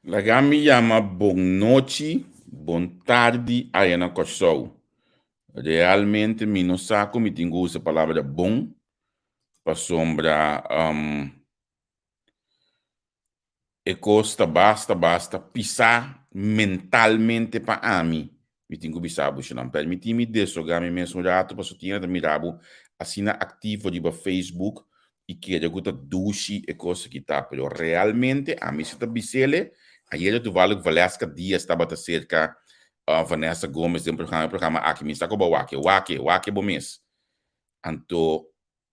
Laga mi yama bon nochi, bon tardi aya na Kòrsou. Realmente mi no sa ku mi tin ku usa palabra bon pasobra e kos ta basta basta pisá mentalmente pa ami. Mi tin ku bisa bo esnan. Permití mi desogá mi mes un ratu pasobra tin hende ta mira bo asina aktivo riba Facebook i kere ku ta dushi e kos aki ta. Pero realmente ami si ta bis'ele, ayera toevallig Valeska Diaz tabata serka Vanessa Gomez den programa, e programa aki mi sa ku bo a wak-e, wak-e, wak-e bo mes. Anto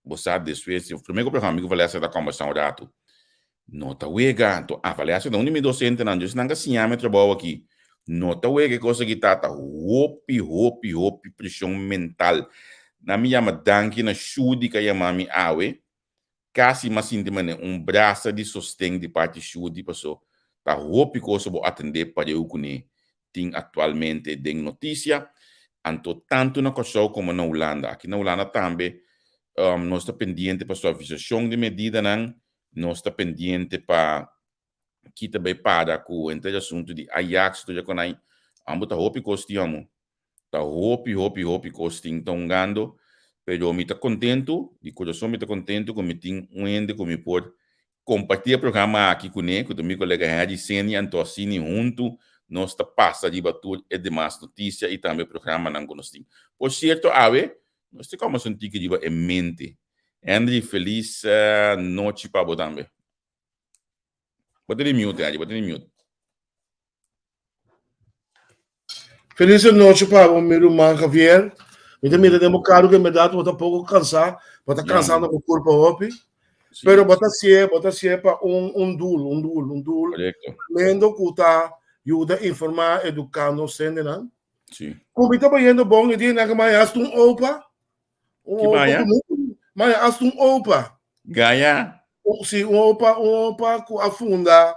Bo sa despues, promé ku programa mi ku Valeska ta kòmbersá un ratu. No ta wega. Anto, ah, Valeska ta un di mi dosentenan, dus nan ka siña mi e trabou aki. No ta wega e kos aki ta, ta hopi, hopi, hopi preshon mental. Nan mi yama danki na Shudi ku a yama mi awe. Kasi mi a sinti manera un brasa di sosten di parti Shudi paso ta hopi kos ku bo atendé pareu kuné tin aktualmente den notisia, anto tantu na Kòrsou komo na Hulanda. Aki na Hulanda tambe nos ta pendiente pa suavisashon di medidanan, nos ta pendiente pa kita bai para ku henter e asuntu di Ajax tur e konai. Ambo ta hopi kos tin amo. Ta hopi hopi hopi kos tin ta hungando, pero mi ta kontentu, di kurason mi ta kontentu ku mi tin un hende ku mi por Kompartí e programa aki kuné ku ta mi kolega Henry Senia anto asini huntu nos ta pasa riba tur e demas notisia i tambe programanan ku nos tin. Por sierto awe nos ta kòmbersa un tiki riba e mente. Henry felis nochi pa bo tambe. Bo ta di mute Henry, bo ta di mute. Feliz nochi pa bo mi ruman Javier. Mi ta mira den bo karo ku en berdad bo ta poko kansa, bo ta kansando bo kurpa hopi. Pero bo ta hasié, bo ta hasié pa un un doel, un doel, un doel tremendo ku ta yuda informá, eduká nos hendenan. Ku mi ta bayendo bon e dianan ku mi a hasta un opa. Un Ki opa maya? ku nunca maya hasta un opa. Gaya. Un, si, un opa, un opa ku a funda,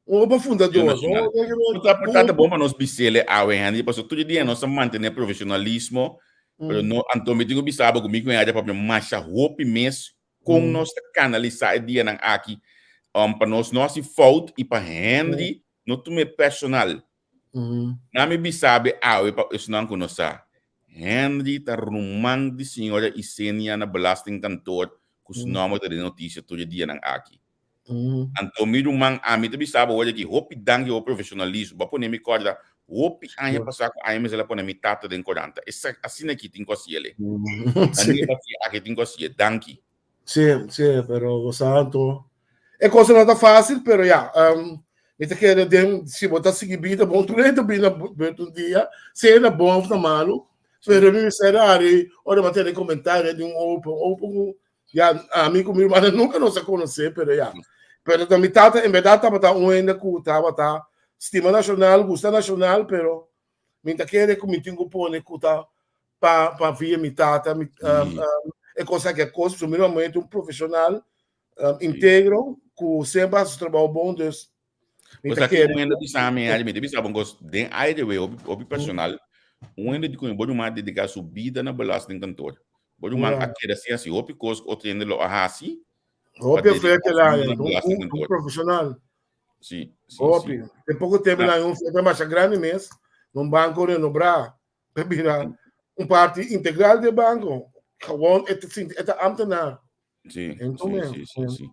un opa fundador. Nacional. Un, Por ta, por ta un, bon pa nos bisele awe, Henry, pasobra tur dia nos ta mantené profesionalismo, pero no, anto mi tin ku bisa bo ku mi ku Henry a papia masha hopi mes kon nos ta kanalisá e dianan aki, pa nos no hasi fout i pa Henry no tum'é personal. Na mi bisa be awe pa esnan ku no sa, Henry ta ruman di señora Isenia na belastingkantoor ku su nòmber ta den notisia tur e dianan aki. Anto mi ruman ami ta bisa bo wor aki hopi danki pa bo profesionalismo. Bo a pone mi kòrda hopi aña pasá ku aña mester a pone mi tata den koranta. Esa asina aki tin ku hasiel e. Asina aki tin ku hasiel. Danki. Sí, sí, pero bo sa anto e cosa no ta fácil, pero ya, um, mi ta kere den, si bo ta sigui bida bon, tur hende bina bert un dia, sea na bon of na malu, pero mi mester ari, ora mi a tene comentario di un opa, un opa ku, ya, ami ku mi hermana nunca nos a conoce, pero ya. Pero ta mi tata en berdad tabata un hende ku tabata stima nacional, gusta nacional, pero mi ta kere ku mi tin ku pone ku ta pa pa via mi tata mi e cosa que cosa so mi mama un profesional integro ku semper hace su trabajo bon dus mi ta kere un hende bisa mi mi ta bisa bon kos den aire we hopi hopi personal un hende di ku bo ruman dedica su bida na belastingkantoor bo ruman a keda sin hasi hopi kos ku otro hende lo a hasi hopi oferta la un profesional Sí, sí, Hopi. sí. Den poco tempo Ah. na un oferta mas grande mes, un banco renobrá. Pe bira un parti integral del banco. Gewoon e ta sinti, e ta ambtenaar. Sí, Então sí, mesmo. sí, sí, sí.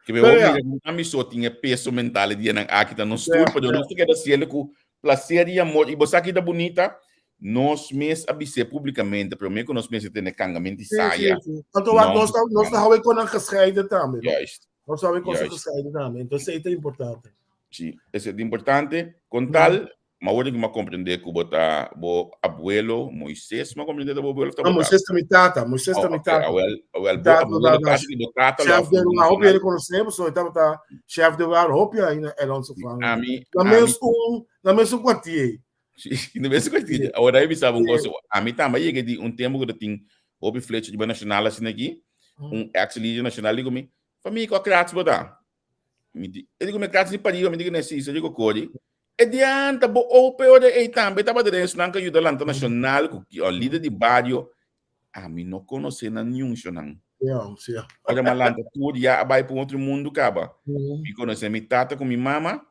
Que me Pero mira, ja. a mi so tin e peso mental e dianan aki ta nos Ja, tur, pero ja. nos ta keda haciendo ku placer y amor. Y bo sa ki ta bunita? Nos mes a bis'é publicamente, pero me ku nos mes a tene kangamento y Sí, sí, saya. sí. Anto wat No, nos ta, nos ta hou kon gescheiden tambe. no? Juist. Nos ta hou kon gescheiden tambe. Entonces esei ta importante. Sí, esei ta importante. Con tal, ma ora ku mi a comprende ku bo ta bo abuelo Moises, mi a comprende ta bo abuelo of ta No, bo tata? Moises ta mi tata, Moises ta Oh, mi ok, tata. awel, awel, bo Tata abuelo ta tata di bo tata lo a chef de funda lugar, hopi nacional. hende conoce, pasobra e tabata chef de lugar hopi aina Elonso Fang. Ami, Na ami, mes un, na mes un kwartier. Sí, na mes un kwartier. Awor ai bisa bo un cosa, ami tambe a yega di un tempo ku ta tin hopi flecha di nacional asina aki, un ex lider nacional di ku mi, Famia, kua krats bo ta? Mi di, e di ku mi krats di pariba, mi di ku ne si, di ku kori. E di anta bo ope ora ei tambe tabata den esnan ku a yuda lanta nacional ku lider di bario. Ami no konosé nan niun shonan. Ja, sí. Ora mi a lanta tur ya a bai pa un otro mundu kaba. Mi konosé mi tata ku mi mama.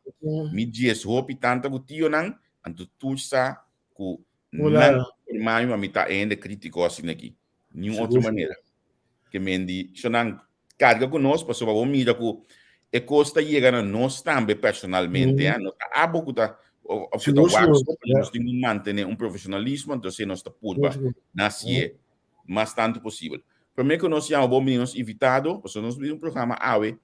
Mi djes hopi tanta ku tionan, anto tur sa ku nan informa mi ma mi ta e hende kritiko asina aki. Niun otro manera. Ke men di shonan karga ku nos pasobra bo mira ku e kos ta yega na nos tambe personalmente. No ta abo ku ta of ku ta wak so, pero nos tin ku mantene un profesionalismo, entonces nos ta purba na hasié mas tantu posibel. Promé ku nos yama bo bini nos invitado, pasobra nos bini un programa awe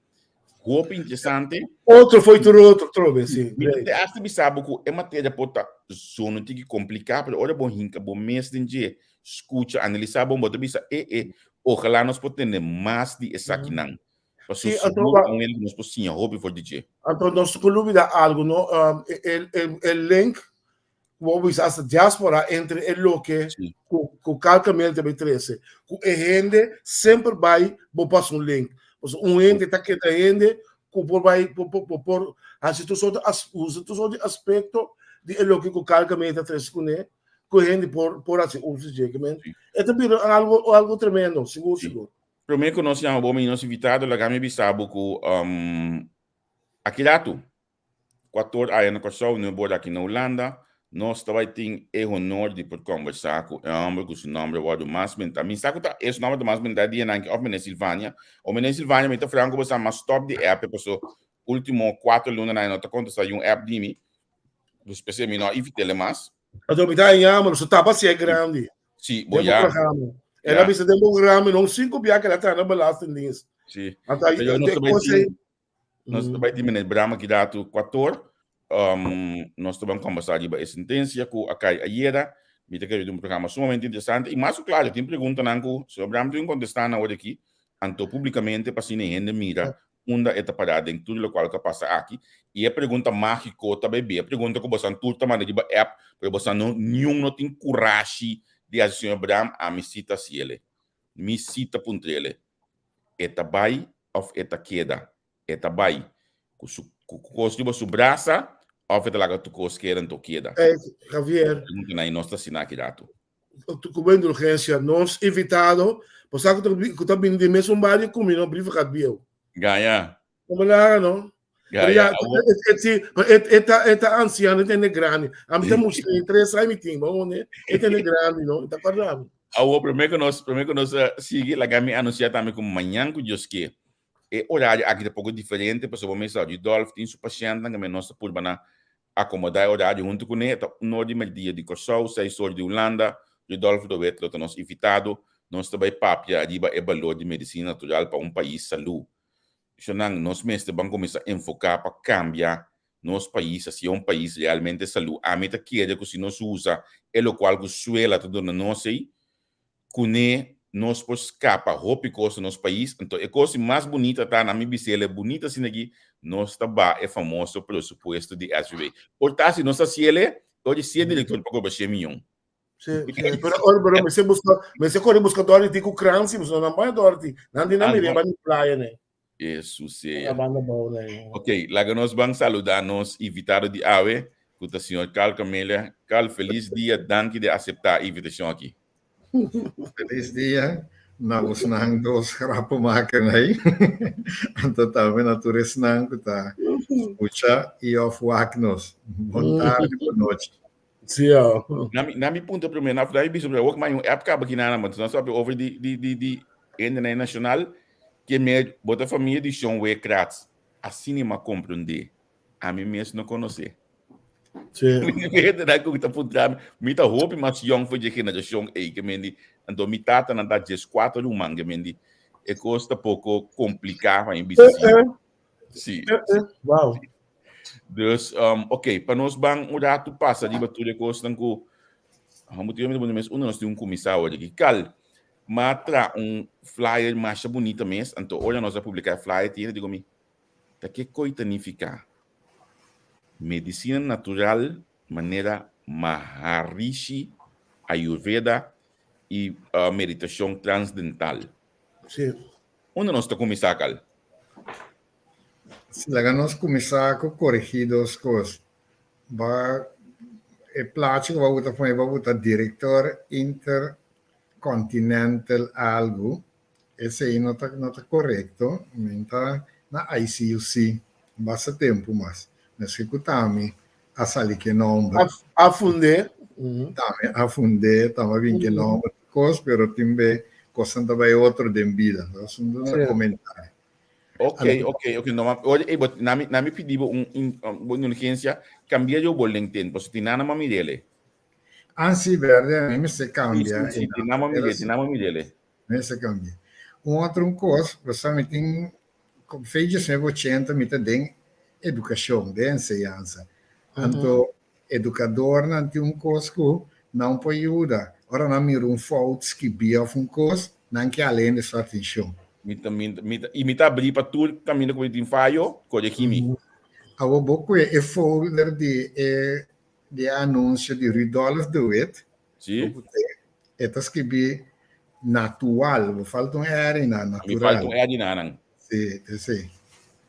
hopi interesante. Otro foi tur otro trobe, si. Mi ta hasta bisa bo ku e materia por ta zono tiki kompliká, pero ora bo hinka bo mes den dje, skucha, analisá bon, bo ta bisa, e e, ojalá nos por tende mas di esakinan. Pasobra Sí, anto sigur wa- ta un hende ku nos por siña hopi for di dje. Anto nos ku lubida algu, no? E link Bo bisa hasta diaspora entre e loke Sí. ku ku Carl Camel ta bay trece. Ku e hende semper bay bo pasa un link. Pasobra un hende ta keda hende ku por bay por por por por haci tur soort as usa tur soort di aspecto di e loke ku Carl Camel ta trece kuné ku e hende por por haci uso dje. Ke men Sí. e ta bira algo algo tremendo, sigur Sí. sigur. Promé ku nos yama bo mi nos invitado laga mi bisa bo ku aki ratu Kuator aya na Kòrsou, nuebe ora aki na Hulanda, nos ta bai tin e honor di por kòmbersá ku e hòmber ku su nòmber a wòrdu mas mentá. Mi sa ku ta e su nòmber ta mas mentá e dianan aki òf Meneer Silvania. O Meneer Silvania, mi ta franko bo sa, m'a stòp di app paso último kuater lunanan e no ta kontestá yun app di mi. Dus p'esei mi no a invit'el mas. Anto mi ta yama, su tapa si e grandi. Sí, bo Den ya. programa. El a Ya. bisa den programa, no cinco bia que el a traha na Belastingdienst. Sí. Anto ahí, Pero nos te ta bai cosa tin ahí. Nos ta bai tin meneer Brahma ki datu kuator. Nos ta ban kombersá riba e sentensia ku a kai ayera. Mi ta kere di un programa sumamente interesante i mas ku klaro tin preguntanan ku señor Brahma tin ku kontestá nan ora aki, anto públikamente pa asina e hende mira unda e ta pará den tur lokual ku a pasa aki. I e pregunta mágiko ta bai be, e pregunta ku bosan tur ta manda riba app pero bosan no niun no tin kurashi di hasi señor Brahma, ami si ta hasiel. Mi si ta puntr'el. E ta bai of e ta keda? E ta bai ku su ku kos riba su brasa of e ta laga tur kos keda anto keda? Ey, Javier. Pregunta na nos ta asina aki ratu. Ku bo indulgensia, nos invitado, bo sa ku ta ku ta bini di mesun bario ku mi no, Brievengat Bieu. Gaña. No me laga no. Pero Gaña. ya, e, e, si, pero e, e ta, e ta anciano, e tende grandi. A mi ta mucha, e tres aña mi tin, ba one, e tende grandi, no, e ta korda mi. Awo, promé ku nos, promé ku nos eh, sigui, laga mi anunsiá tambe ku mañan ku Dios ke, e horario aki ta poko diferente, pasobra bo mester Rudolf tin su pashèntnan, ku nos ta purba na akomodá e horario huntu kuné. Ta un or di merdia di Kòrsou, seis or di Hulanda. Rudolf de Wit lo ta nos invitado. Nos ta bai papia riba e balor di medisina natural pa un pais salú. Shonnan, nos mester ban kuminsá enfoká pa kambia nos pais hacia un pais realmente salú. Ami ta kere ku si nos usa e lokual ku suela ta duna nos ei, kuné nos por skapa hopi kos na nos pais. Anto e kos di mas bunita ta, na mi bis'el e bunita asina aki, nos ta baha e famoso presupuesto di SVB. Por ta si nos ta hasiel e, ora si e direktor por kobra shen miyon. Sí, sí. Pero ora, pero mester busca, mester corre busca Dorothy ku kransi, pasobra nan bai Dorothy. Nan di nan Ah, mir'é no. ba di playa ne. Jesus Na sea. banda bou ne. Ok, laga nos ban saluda nos invitado di awe, ku ta señor Carl Camelia. Carl, feliz dia, danki di aseptá e invitashon aki. Feliz dia na bosnan dos grappenmaker ei. Anto tambe na tur esnan ku ta skucha i òf wak nos. Bon tardi, bon nochi. Sí, ja. Na mi, na mi punto primer, na mi bisa, wak mai un app kaba kinana, maar nos sabi over di di di di ende nacional, que me bota famia di Sean We Kratz. Asina mi a comprende. Ami mes no conoce. Sí. Mi weet dat ku ta puntra mi, mi ta hopi mas jong for di generacion ei, ke men di, anto mi tata nan ta 14 ruman, ke men di, e kos ta poko kompliká pa mi bisa Eh, si. eh, Sí, eh, eh. Wow. Dus, ok, pa nos ban un ratu pasa riba tur e kosnan ku Hamo tin mi mes uno nos tin un kuminsá awor aki. Kal, ma tra un flyer masha bunita mes, anto ora nos a publiká e flyer tin hende digo mi, ta ke koi ta nifiká? Medisina natural manera Maharishi Ayurveda i meditashon transdental. Sí. Unda nos ta kuminsá, Kal? Si, laga nos kuminsá ku koregí dos kos. Ba e plachi ku bo a buta pone, bo a buta direktor intercontinental algu. Esei no ta no ta korekto. Mi ta na ICUC basta tempu mas. Meske ku t'ami a sali ku e nòmber. A fund'é. T'ami a fund'é, t'ami a bin ku e nòmber tur kos, pero tin be kosnan ta bai otro den bida. Nos un duna komentario. Ok, ok, ok. No, ma, oye, ey, but nami, nami pidi bo un, un, un indulgencia, cambia yo bo LinkedIn, pasobra tin nana ma mirele. Ah, sí, berde, mi mester cambia. Sí, sí, tin nana ma mirele, tin nana ma mirele. Mester cambia. Un otro un cos, bo sa mi tin, fe 1980 mi ta den educacion, den enseñansa. Anto, educadornan tin un cos cu nan por yuda. Ora nan mira un fout skibi of un cos, nan ke hala hende su atencion. Mi ta, mi ta, mi ta, y mi ta abri pa tur caminda cu mi tin fayo, coregi mi. Awor bo cue e folder di e di e anuncio di Rudolf de Wit, Sí. E ta skibi natual, bo falta un R na Mi natural. falta un R na nan. Sí, esei.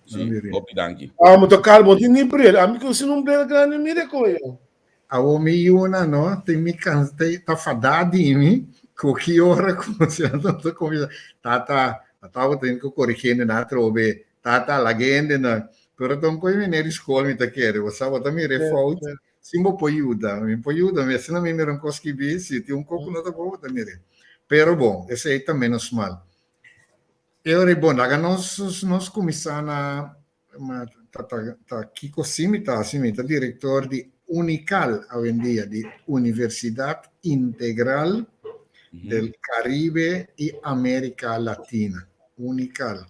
Sí, hopi danki. Ah, mo ta calmo, tin ni bril. Ami ku sin un bril grandi mira koyo. Awo mi yuna no, tin mi kan te ta fadá di mi, ku ki ora ku si anto ta kuminsá, tata, tata bo tin ku korigí hende na atrobe, tata laga hende na, pero ta un koe meneer di skol mi ta kere, bo sa bo ta mira e fout, Si bo por yuda, mi por yuda, mi asina mi mira un kos skibí, si tin un kos ku no ta bon, bo ta mir'é. Pero bon, esei ta ménos mal. E ora ei, bon, laga nos nos kuminsá na ta ta ta kiko si mi ta hasi, mi ta direktor di Unical awendia, di Universidat Integral del Caribe i Amerika Latina, Unical.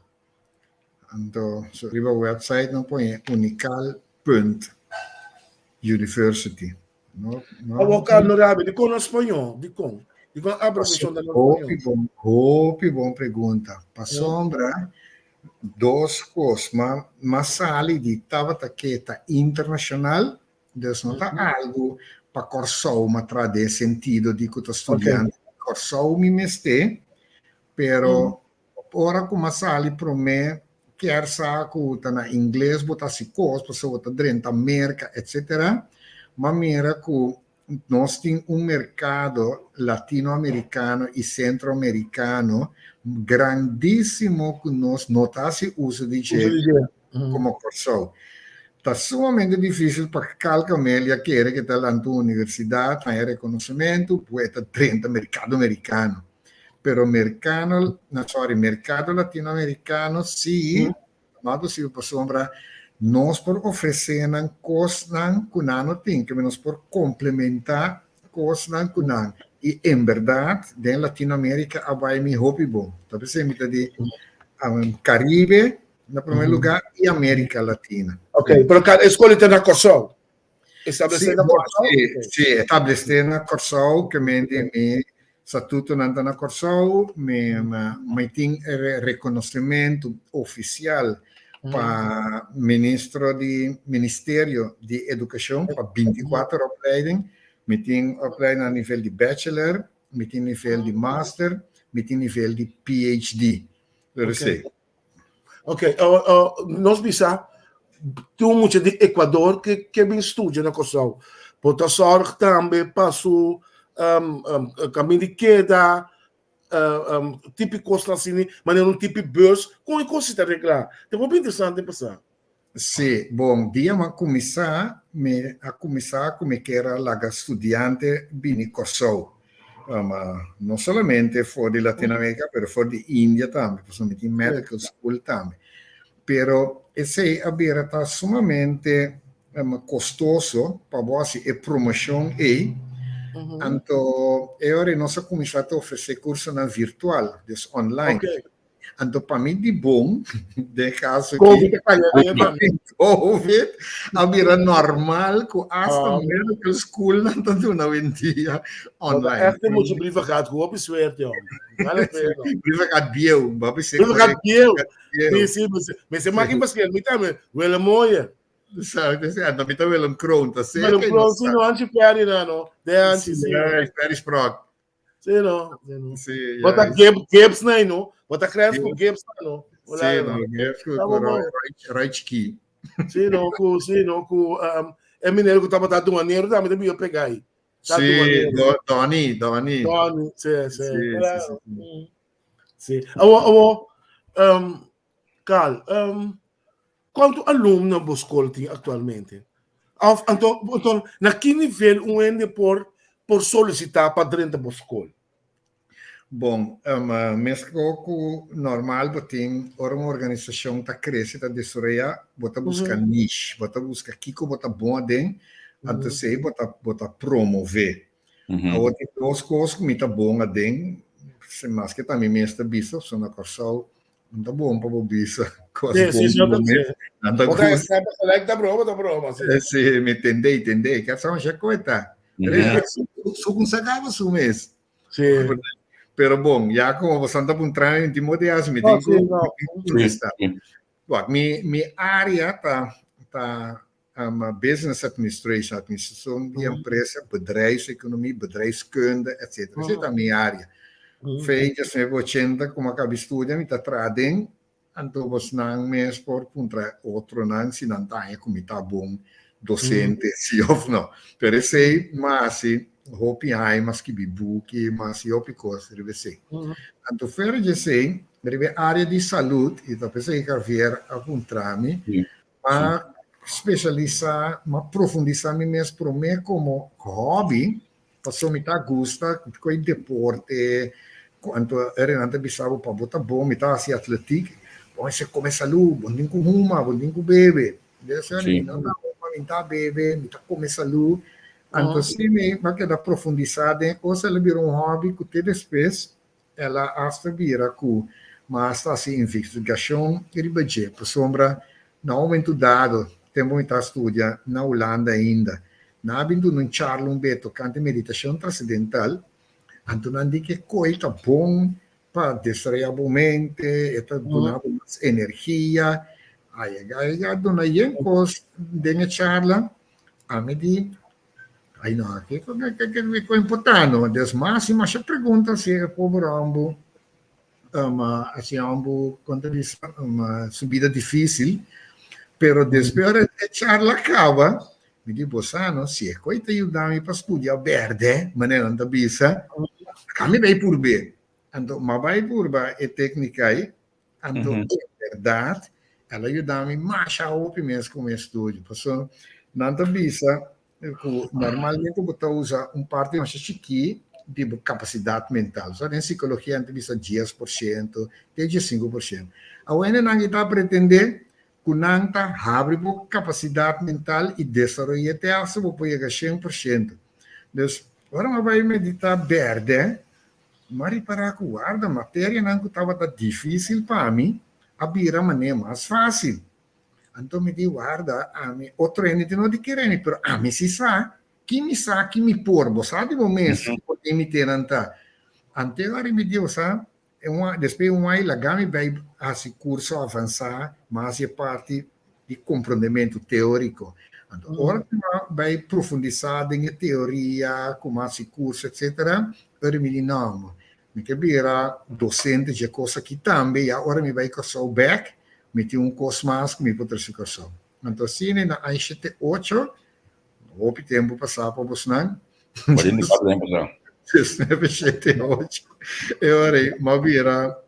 Anto so riba website nan pone unical punt university. No, no. Awor Carlo Rabi, dikon na spañó? Dikon? Dikon abreviashon ta na spañó? Hopi bon, hopi bon pregunta. Pasobra dos kos, ma ma sali di tabata ke ta internashonal, dus no ta algu pa Kòrsou ma traha den sentido di ku ta studiante di Kòrsou mi mester, pero Ora ku m'a sali promé kier sa ku ta na ingles bo ta hasi kos pasobra bo ta drenta Merka etsetera, m'a mira ku nos tin un merkado latinoamerikano i sentroamerikano grandísimo ku nos no ta hasi uso di dje komo Kòrsou. Ta sumamente difísil pa Carl Camelia kere ku e ta lanta un universidat, haña rekonosementu, ku e ta drenta merkado merikano. Pero merkano, no sorry, merkado latinoamerikano sí, no a posibel pasobra nos por ofresé nan kosnan ku nan no tin, ke nos por komplementá kosnan ku nan. I en bèrdat den Latinoamérika a bai mi hopi bon. Ta p'esei mi ta di Karibe na promé lugá i Amérika Latina. Ok, pero e skol ta na Kòrsou? Establesé na Kòrsou? Sí, sí, establesé na Kòrsou, ke men di mi statutonan ta na Kòrsou, mi mi tin e rekonosementu ofisial pa ministro di Ministerio di Edukashon pa 24 opleiding. Mi tin opleiding na nivel di bachelor, mi tin nivel di master, mi tin nivel di PhD. Pero sí. Ok, uh, uh, nos bisa, tin un mucha di Ecuador ke ke bin studia na Kòrsou. Bo ta sòrg tambe pa su um, um, kamin di keda, uh, um, tipi kosnan asina, manera un tipi bus, kon e kos ta reglá? Ta hopi interesante pa sa. Sí, bon, dia mi a kuminsá, mi a kuminsá ku mi kier a laga studiante bini Kòrsou. No solamente for di Latinoamérika, pero for di India tambe, pasobra mi tin medical school tambe. Pero esei a bira ta sumamente kostoso pa bo hasi e promoshon ei. Anto e ora ei nos a kuminsá ta ofresé kursonan virtual, dus online. Anto pa mi di bon, den caso Covid a caya den tambe. Covid a bira normal cu hasta oh. medical school nan ta duna hoy-en-dia online. Echt mucho brievengat, cu hopi suerte, hombre. Vale pena. Brievengat bieu, babi se. Brievengat bieu. Sí, sí, me se maak in mi tambe, Willem Mooie. Sabe, sí, anto mi ta Willem Kroon, ta seca. Willem Kroon, sí, no, Anchi Perry, no, de Anchi, sí. Perry Sprott. Sí, no. Sí, no. Sí, Bo ta Gib, Gibbs na no. Bo ta grens ku Gibbs na no. Sí, no, Gibbs ku Roy, Roy Chiki. Sí, no, ku, sí, no, ku um, e minero ku tabata duanero tambe ta biba pega aí. Sí, Donnie, Donnie. Donnie, sí, sí. Sí, sí, sí. Sí. Awo, awo, um, Carl, um, Kuantu alumno bo skol tin aktualmente? Òf anto anto na ki nivel un hende por por solisitá pa drenta bo skol? Bon, mesko ku normal bo tin ora un organisashon ta krese, ta desaroyá, bo ta buska niche, bo ta buska kiko bo ta bon aden, anto esei bo ta bo ta promové. Awor tin dos kos ku mi ta bon aden, maske ta mi mes ta bisa, pasobra na Kòrsou no ta bon pa bo bisa kos bon di bo mes. Nan ta gusta. Ta broma, ta broma, si. Si, mi tendei, tendei. Kèr sa masha koe ta. Su ku saka su mes. Sí. Pero bon, ya como bosan ta puntra mi tin modo di hasi, mi tin ku contestá. Wak, mi mi área ta ta um, business administration, administracion di empresa, bedrijfseconomie, bedrijfskunde, etc. Esei ta mi área. Fe 1980 como a kabi studia, mi ta traha den, anto bosnan mes por puntra otronan si nan ta haña ku mi ta bon docente, si of no. Pero esei m'a hasi hopi aña, m'a skibi buki, m'a hasi hopi kos riba esei. Anto fuera di esei, riba e área di salud, i ta p'esei Javier a puntra mi, m'a spesialisá, m'a profundisá mi mes promé komo hòbi, Pasobra mi ta gusta ku e deporte, ku anto e Renan ta bisa bo pa bo ta bon, mi ta hasi atletiek, bo mester kome salú, bo no tin ku huma, bo no tin ku bebe. Mi no ta huma, mi no ta bebe, mi ta kome salú. Anto si mi a keda profundisá den e kos, el a bira un hòbi ku te despues El a hasta bira ku mas ta hasi investigashon riba dje, pasobra na un momentu dado, tempu mi ta studia na Hulanda ainda, nan a bin duna un charla un be tokante meditashon trasendental, anto nan di ku e koi ta bon pa desaroyá bo mente, e ta duna bo mas energia, ay a duna yen kos den e charla, ami di Ay no, kiko kiko importano? Des mas y masha pregunta si e pober hombo um, así hombo, kon ta bisa, um, su vida difícil, pero después ora e charla acaba, mi di bo sa no, si e koi ta yuda mi pa studia berde, manera nan ta bisa, ka mi bai purbe. Anto, ma bai purba e técnica ei, Anto, en berdad, el a yuda mi masha hopi mes ku mi estudio. Pasobra nan ta bisa ku normalmente bo ta usa un parti masha chikí di bo kapasidat mental. So, den sikologia nan ta bisa 10% te 15%. Awe nan ta pretendé ku nan ta habri bo kapasidat mental i desaroy'é te hasta bo por yega 100%. Dus, ora mi a bai meditá bèrdè, M'a ripará ku warda materianan ku tabata difísil pa mi a bira manera mas fásil. Anto mi di, Warda, ami otro hende tin no di kere mi, pero ami si sa ki mi sa ki mi por. Bo sa di bo mes por tin mi tenan ta. Ante ora mi di, Bo sa, despues un ai laga mi bai hasi kurso avansá mas di e parti di komprondementu teóriko. Anto ora ku mi a bai profundisá den e teoria, ku mi a hasi kurso etsetera, ora mi di no, mi ke bira dosente dje kos aki tambe, ya ora mi bai Kòrsou bèk, mi tin un kos mas ku mi por trese Kòrsou. Anto asina na aña shete ocho, hopi tempu pasá pa bosnan, 19 shete ocho, e ora ei mi a bira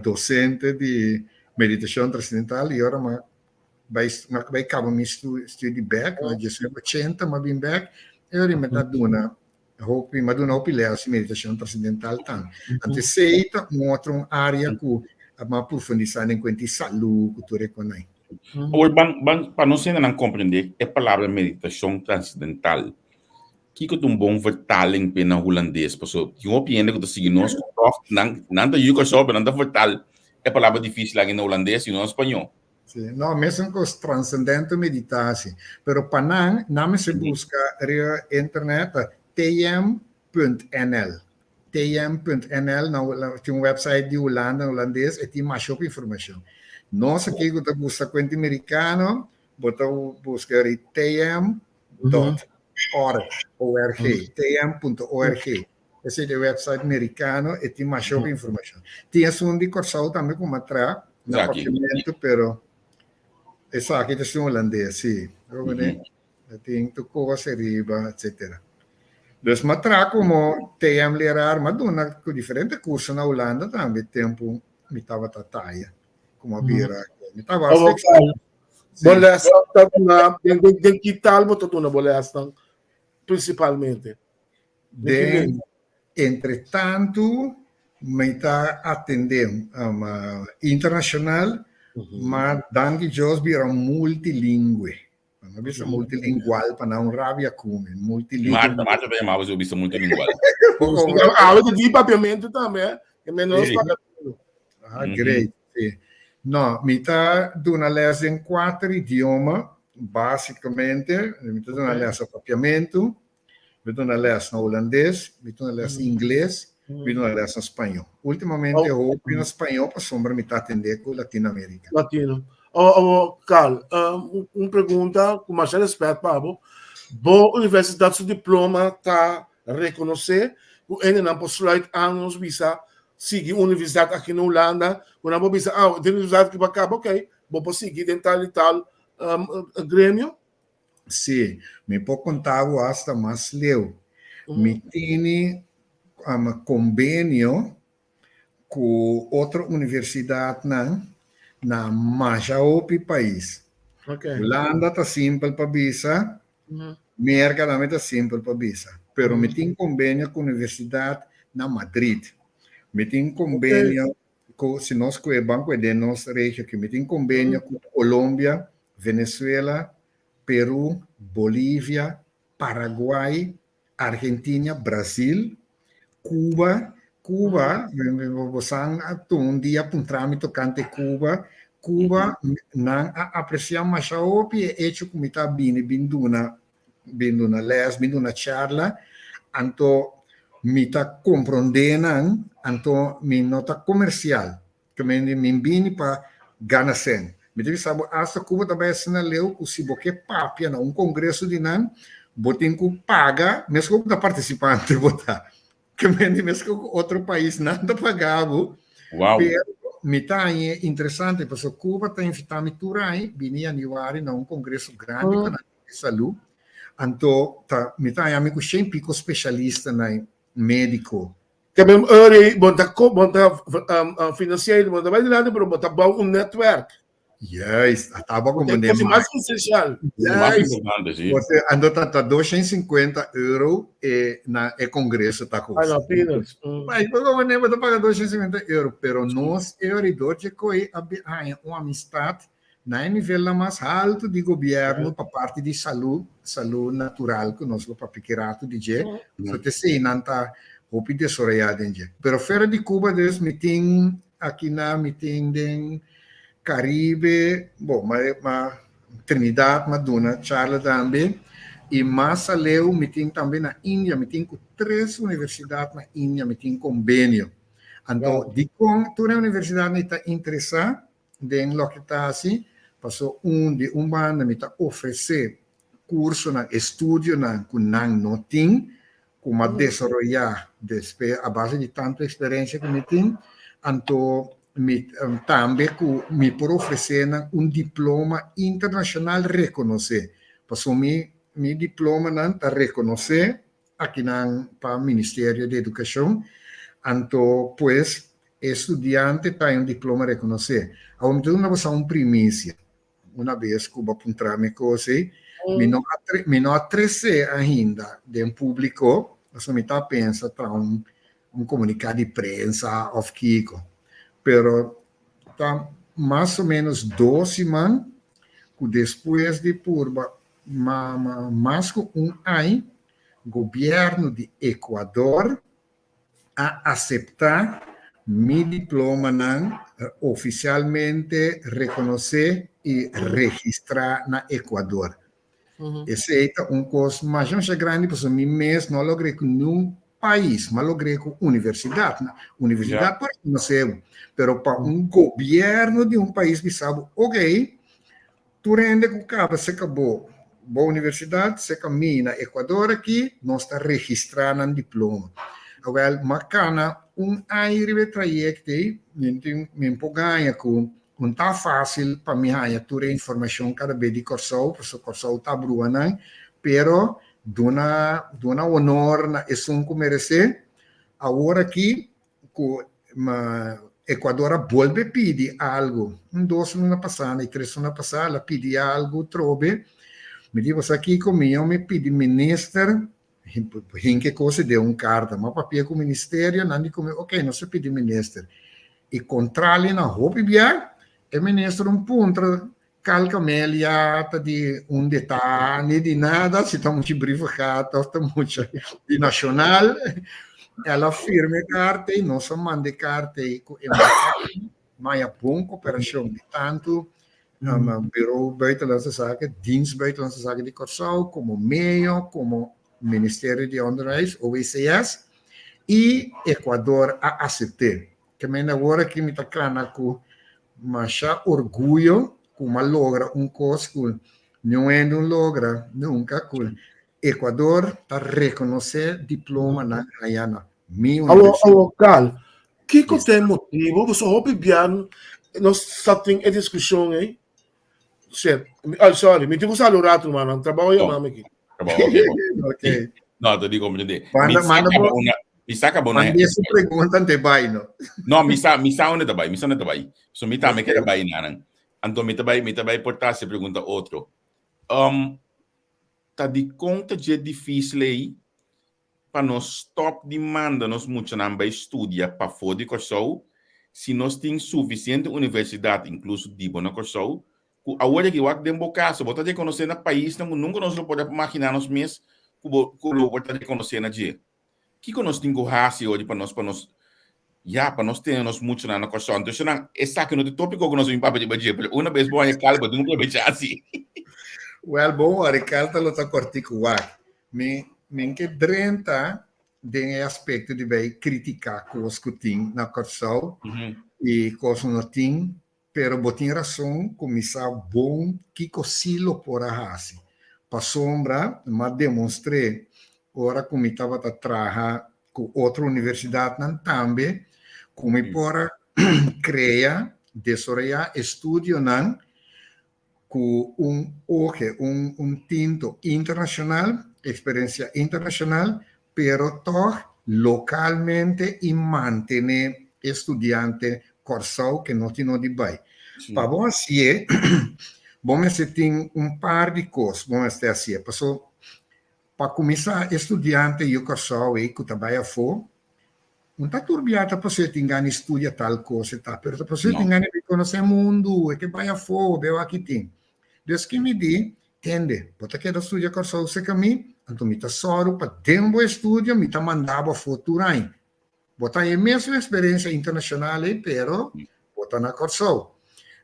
dosente di meditashon trascendental i ora mi a bai mi a bai kaba mi studi bèk na 1980 mi a bin bèk e ora ei mi ta duna hopi mi a duna hopi lès di meditashon trascendental tambe. Anto esei ta un otro un área ku mi a profundisá den kuenta di salú ku tur e konai. Awor ban ban pa nos hendenan komprendé e palabra meditashon trascendental Kiko ta un bon vertaling p'e na hulandes? Paso tin hopi hende ku ta sigui nos ku tòg nan nan ta yu Kòrsou pero nan ta vertal e palabra difísil aki na hulandes i no na spañó. Sí, no, mesun kos transcendente meditatie. Pero pa nan, nan mester buska riba internet ta tm.nl. tm.nl na tin un website di Hulanda, hulandes, e tin masha hopi informashon. Nos aki ku ta gusta kuenta merikano, bo ta buska riba tm dot org, org, tm.org. Esei ta e website merikano, e tin masha hopi informashon. Tin esun di Kòrsou tambe ku mi a traha na Papiamentu, pero esaki ta esun hulandes, si. E tin tur kos ariba, etsetera. Dus mi a traha komo TM leraar, mi a duna ku diferente kurso na Hulanda tambe tempu mi tabata taya, ku mi a bira, mi tabata. Bo lèsnan ta duna, den, den, den ki taal bo ta duna bo lèsnan prinsipalmente? Den ki Den, lengua? entre tantu, mi ta atendé um, internashonal, ma danki Dios bira multilingüe. Pa no bisa multilingual, pa nan rabia ku mi. Multilingual. Marta, Marta ta yama bo si bo bisa multilingual. Awe ta di papiamentu tambe, eh? E menos papiamentu. Ah, great. Sí. No, mi ta duna les den kuater idioma, básikamente. Mi ta duna les na papiamentu, mi ta duna les na hulandes, mi ta duna les na ingles, mi ta duna les na spañó. Últimamente hopi na spañó pasobra mi ta atendé ku Latinoamérika. Latino. Oh, oh, Carl, un pregunta ku masha respèt pa bo. Bo universidat su diploma ta rekonosé ku hendenan por sluit aan nos bisa sigui un universidat aki na Hulanda, ku nan por bisa, ah, den universidat aki bo a kaba, ok, bo por sigui den tal i tal gremio? Sí, mi por konta bo asta mas leu. Mi tini kombenio ku otro universidatnan na masha hopi pais. Hulanda ta simpel pa bisa, Merka tambe ta simpel pa bisa, pero mi tin kombenio ku universidat na Madrid. Mi tin kombenio ku, si nos kue ban kue den nos regio aki, mi tin kombenio ku Colombia, Venezuela, Peru, Bolivia, Paraguay, Argentina, Brasil, Cuba, Cuba, bosan a tuma un dia puntra mi tocante Cuba, Cuba nan a aprecia masha hopi e hecho cu mi ta bini bin duna bin duna les, bin duna charla, anto mi ta compronde nan, anto mi no ta comercial, Ke men di min bini pa gana sen. Mi ta bisa bo asta ku bo ta bai asina leu ku si bo ke papia na un kongreso di nan, bo tin ku paga meskos ku ta partisipante bo ta. Ke men di meskos ku otro paisnan ta paga bo. Wow. Pero mi ta haña interesante pasobra Cuba ta invita mi tur aña bini yanüari na un kongreso grandi pa nan di salú. Anto ta mi ta haña mi ku shen piko spesialistanan médiko. Ke men ori bo ta bo ta financieel bo ta bai dilanti pero bo ta bou un netwerk. Juist, a taba Bo como ta de mas mas. esencial. Mas Juist. importante, sí. Porque ando ta ta 250 euro e na e congreso ta Ah, kosta. no, peanuts. Mas por como ne bo ta paga 250 euro, pero nos e ori door dje koi a bi haña un amistad na e nivelnan mas haltu di gobièrnu pa parti di salú, salú natural ku nos lo papia ki ratu di dje, so te esei nan ta hopi desaroyá den dje. Pero fuera di Cuba dus mi tin aki na mi tin den Caribe, bo ma ma Trinidad m'a duna charla tambe i mas aleu mi tin tambe na India, mi tin ku tres universidat na India mi tin kombenio. Anto dikon tur e universidatnan ta interesá? Den loke ta hasi, paso un di un banda mi ta ofresé kursonan, estudionan ku nan no tin, ku m'a desaroyá despe a base di tantu eksperensia ku mi tin, anto mi tambe ku mi por ofresé nan un diploma internashonal rekonosé, paso mi mi diplomanan ta rekonosé akinan pa Ministerio di Edukashon, anto pues E studiante ta un diploma rekonosé. Awor mi ta duna boso un primisia. Una bes ku bo a puntra mi kos ei, mi no a mi no a tres'é ainda den públiko, pasobra mi ta pensa traha un un komuniká di prensa òf kiko. Pero ta mas o ménos dos siman ku despues di purba mas ku un aña, gobièrnu di Ecuador a aseptá mi diplomanan ofisialmente rekonosé i registrá na Ecuador. Esei ta un kos masha masha grandi pasobra mi mes no a logr'é ku niun pais, mi a logr'é ku universidat. Universidat por rekonosé bo, pero pa un gobièrnu di un pais bisa bo, okey, Tur hende ku kaba seka bo bo universidat, seka mi na Ecuador aki, nos ta registrá nan diploma. Awèl, m'a kana un aña riba e trayekto ei, mi tin, mi por gaña ku un ta fásil pa mi haña tur e informashon kada be di Kòrsou, pasobra Kòrsou ta brua nan, pero duna duna honor na esun ku meresé. Awor aki ku Ecuador a bolbe pidi algu. Un dos luna pasá i tres luna pasá el a pidi algu trobe. Mi di, bo sa kiko, mihó mi pidi minister hinka e kos den un karta. Mi a papia ku ministerio, nan di ku mi, ok, nos a pidi minister. I kontrali na hopi bia, e minister un puntra Kal Camelia ta di unda ta, ni di nada, si ta mucha brievengaat of ta mucha di Nacional. El a firma e karta i nos a manda e karta ei ku embahada, maya bon koperashon di tantu Bureau Buitenlandse Zaken, Dienst Buitenlandse Zaken di Kòrsou, komo MEO, komo Ministerio di Onderwijs, OECS, i Ecuador a asept'é. Ke mende awor aki mi ta kana ku masha orguyo ku m'a logra un kos ku niun hende un logra nunka, ku Ecuador ta rekonosé diplomanan hañá na mi Awor, universidat. awor Carl, kiko ta e motibu? Pasobra hopi bia nos sa tin e diskushon ei. Shit. Oh, sorry, mi tin ku sali un ratu, rumannan. Trabou a yama mi aki. Trabou, ok, bon. Ok. No, te digo, comprende. Manda, Mi manda saca bo, una, mi saca bo na. manda su pregunta ante bai, no? No, mi sa unda ta bai, mi sa unda ta bai. So mi tambe Ok. kere bai nanan. Anto mi ta bai porta se pregunta otro. Ta di kon ta dje difícil ei pa nos stop di manda nos muchanan bai studia pafó di Kòrsou si nos tin sufisiente universidat, inkluso di bo na Kòrsou, ku awor aki wak den bo kaso bo ta rekonosé na paisnan ku nunka nos lo por a imaginá nos mes ku bo ku lo por ta rekonosé na dje. Kiko nos tin ku hasi ori pa nos ya pa nos tene nos muchanan na Kòrsou? Anto esnan esaki no ta e tópiko ku nos a bin papia riba dje, pero una bes bo haña kal bo tin ku probechá si. Wèl, bon, ora e kal ta lo ta kòrtiku wak. Mi mi ke drenta den e aspekto di bai kritiká kos ku tin na Kòrsou i kos no tin, pero bo tin rason ku mi sa bon kiko sí lo por a hasi. Pasobra m'a demonstr'é ora ku mi tabata traha ku otro universidatnan tambe ku mi por a krea, desaroyá estudionan ku un oje, un un tinto internashonal, eksperensia internashonal, pero tòg lokalmente i mantené e studiante Kòrsou ke no tin no di bai. Pa bo hasié, bo mester tin un par di kos bo mester hasié. Paso pa kuminsá e studiante yu Kòrsou ei ku ta bai afó, No ta tur bia ta pasobra e tin gana di studia tal kos e ta, pero ta pasobra e tin gana di konosé mundu, e ke bai afó, beu aki tin. Dus ki mi di, tende, bo ta keda studia Kòrsou serka mi, anto mi ta sòru pa den bo estudio mi ta manda bo afó tur aña. Bo ta e mesun eksperensia internashonal ei, pero bo ta na Kòrsou.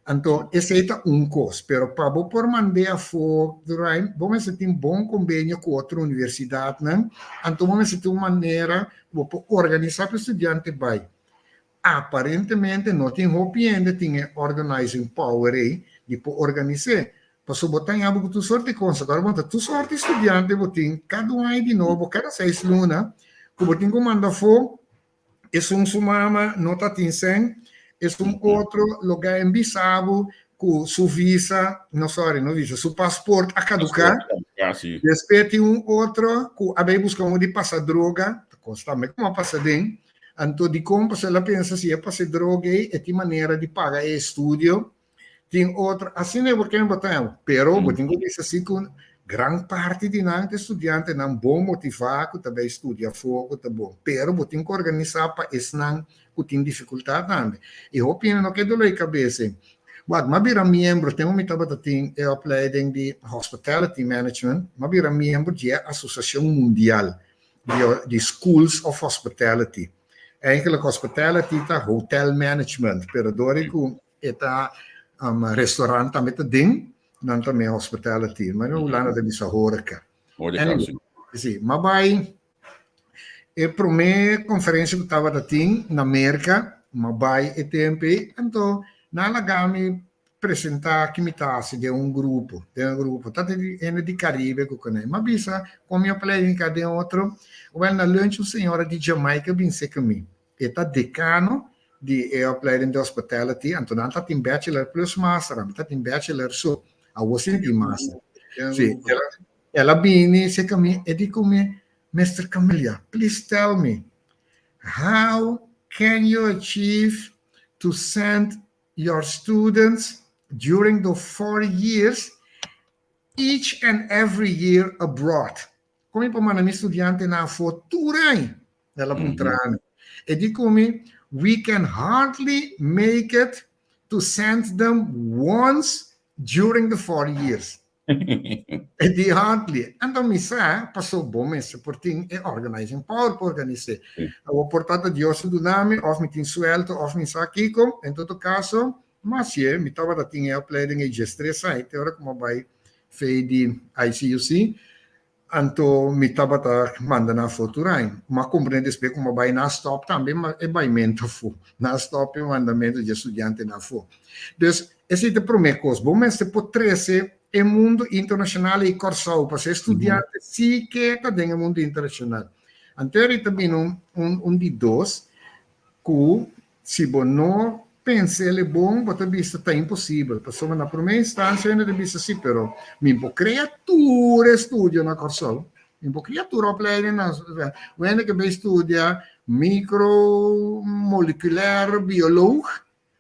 Anto esei ta un kos, pero pa bo por mand'é afó Durain, bo mester tin bon kombenio ku otro universidatnan, anto bo mester tin un manera ku bo por organisá pa e studiante bai. Aparentemente no tin hopi hende tin e organizing power ei di por organis'é, pasobra bo ta haña bo ku tur sort di kos. Awor bo ta tur sort di studiante bo tin kada un aña di nobo, kada seis luna, ku bo tin ku manda afó. Esun su mama no ta tin sen, esun otro lo ga en bisa bo ku su visa, no sorry, no visa, su paspoort a kaduká. Despues tin un otro ku a bai buska un di pasa droga, ta kos tambe ku a pasa den, anto dikon pasobra el a pensa si e pasa e droga ei e tin manera di paga e estudio. Tin otro, asina e bo ken bo ta, pero bo tin ku bisa si ku gran parti di nan ta estudiantenan bon motivá ku ta bai studia afó ku ta bon, pero bo tin ku organisá pa esnan ku tin difikultat tambe. I hopi hende no ke doló e kabes ei. Wak, m'a bira miembro, tempu mi tabata tin e opleiding di Hospitality Management, m'a bira miembro di e Asosiashon Mundial di Schools of Hospitality. Eigenlijk hospitality ta hotel management, pero dor di ku e ta restaurant tambe ta den, nan ta me hospitality. Maar na Hulanda ta bisa horeca. Horeca, Anyway, sí. sí, ma bai e promé konferensia ku tabata tin na Merka, ma bai e tempu ei, anto nan a laga mi presentá ki mi ta hasi den un grupo, den un grupo. Ta di hende di Caribe ku kuné. Mi a bisa kon mi a planifiká den otro. Wèl, na lunch un señora di Jamaica bin seka mi. E ta decano di e opleiding di hospitality, anto nan ta tin bachelor plus master, ami ta tin bachelor so, awor si tin master. Si, el a bini cerca mi, e di cu mi, Mister Camelia, please tell me, how can you achieve to send your students during the 4 years, each and every year abroad?" Kon mi por manda mi studiantenan afó tur aña? El a puntra mi. E di ku mi, "We can hardly make it to send them once during the 4 years." E di hardly. Anto mi sa, paso bo mester por tin e organizing power pa organis'é. Awor por ta Dios a duna mi, òf mi tin suelto, òf mi sa kiko. En todo kaso, mas ye, mi tabata tin e opleiding e 13 aña, te ora ku mi a bai fei di ICUC, anto mi tabata manda nan afó tur aña. Mi a komprendé despues ku mi a bai nan a stòp tambe e baimentu afó. Nan a stòp e mandamentu di e studiantenan afó. Dus, esei ta e promé kos. Bo mester por trese e mundu internashonal ei Kòrsou, pasobra e studiante si ke ta den e mundu internashonal. Anto eri ta bini un di dos ku si bo no pensa el e bon, bo ta bisa ta imposibel. Pasobra na promé instansia hende ta bisa si, pero mi por krea tur e studio na Kòrsou. Mi por krea tur opleiding na Un hende ke bai studia micromoleculair bioloog,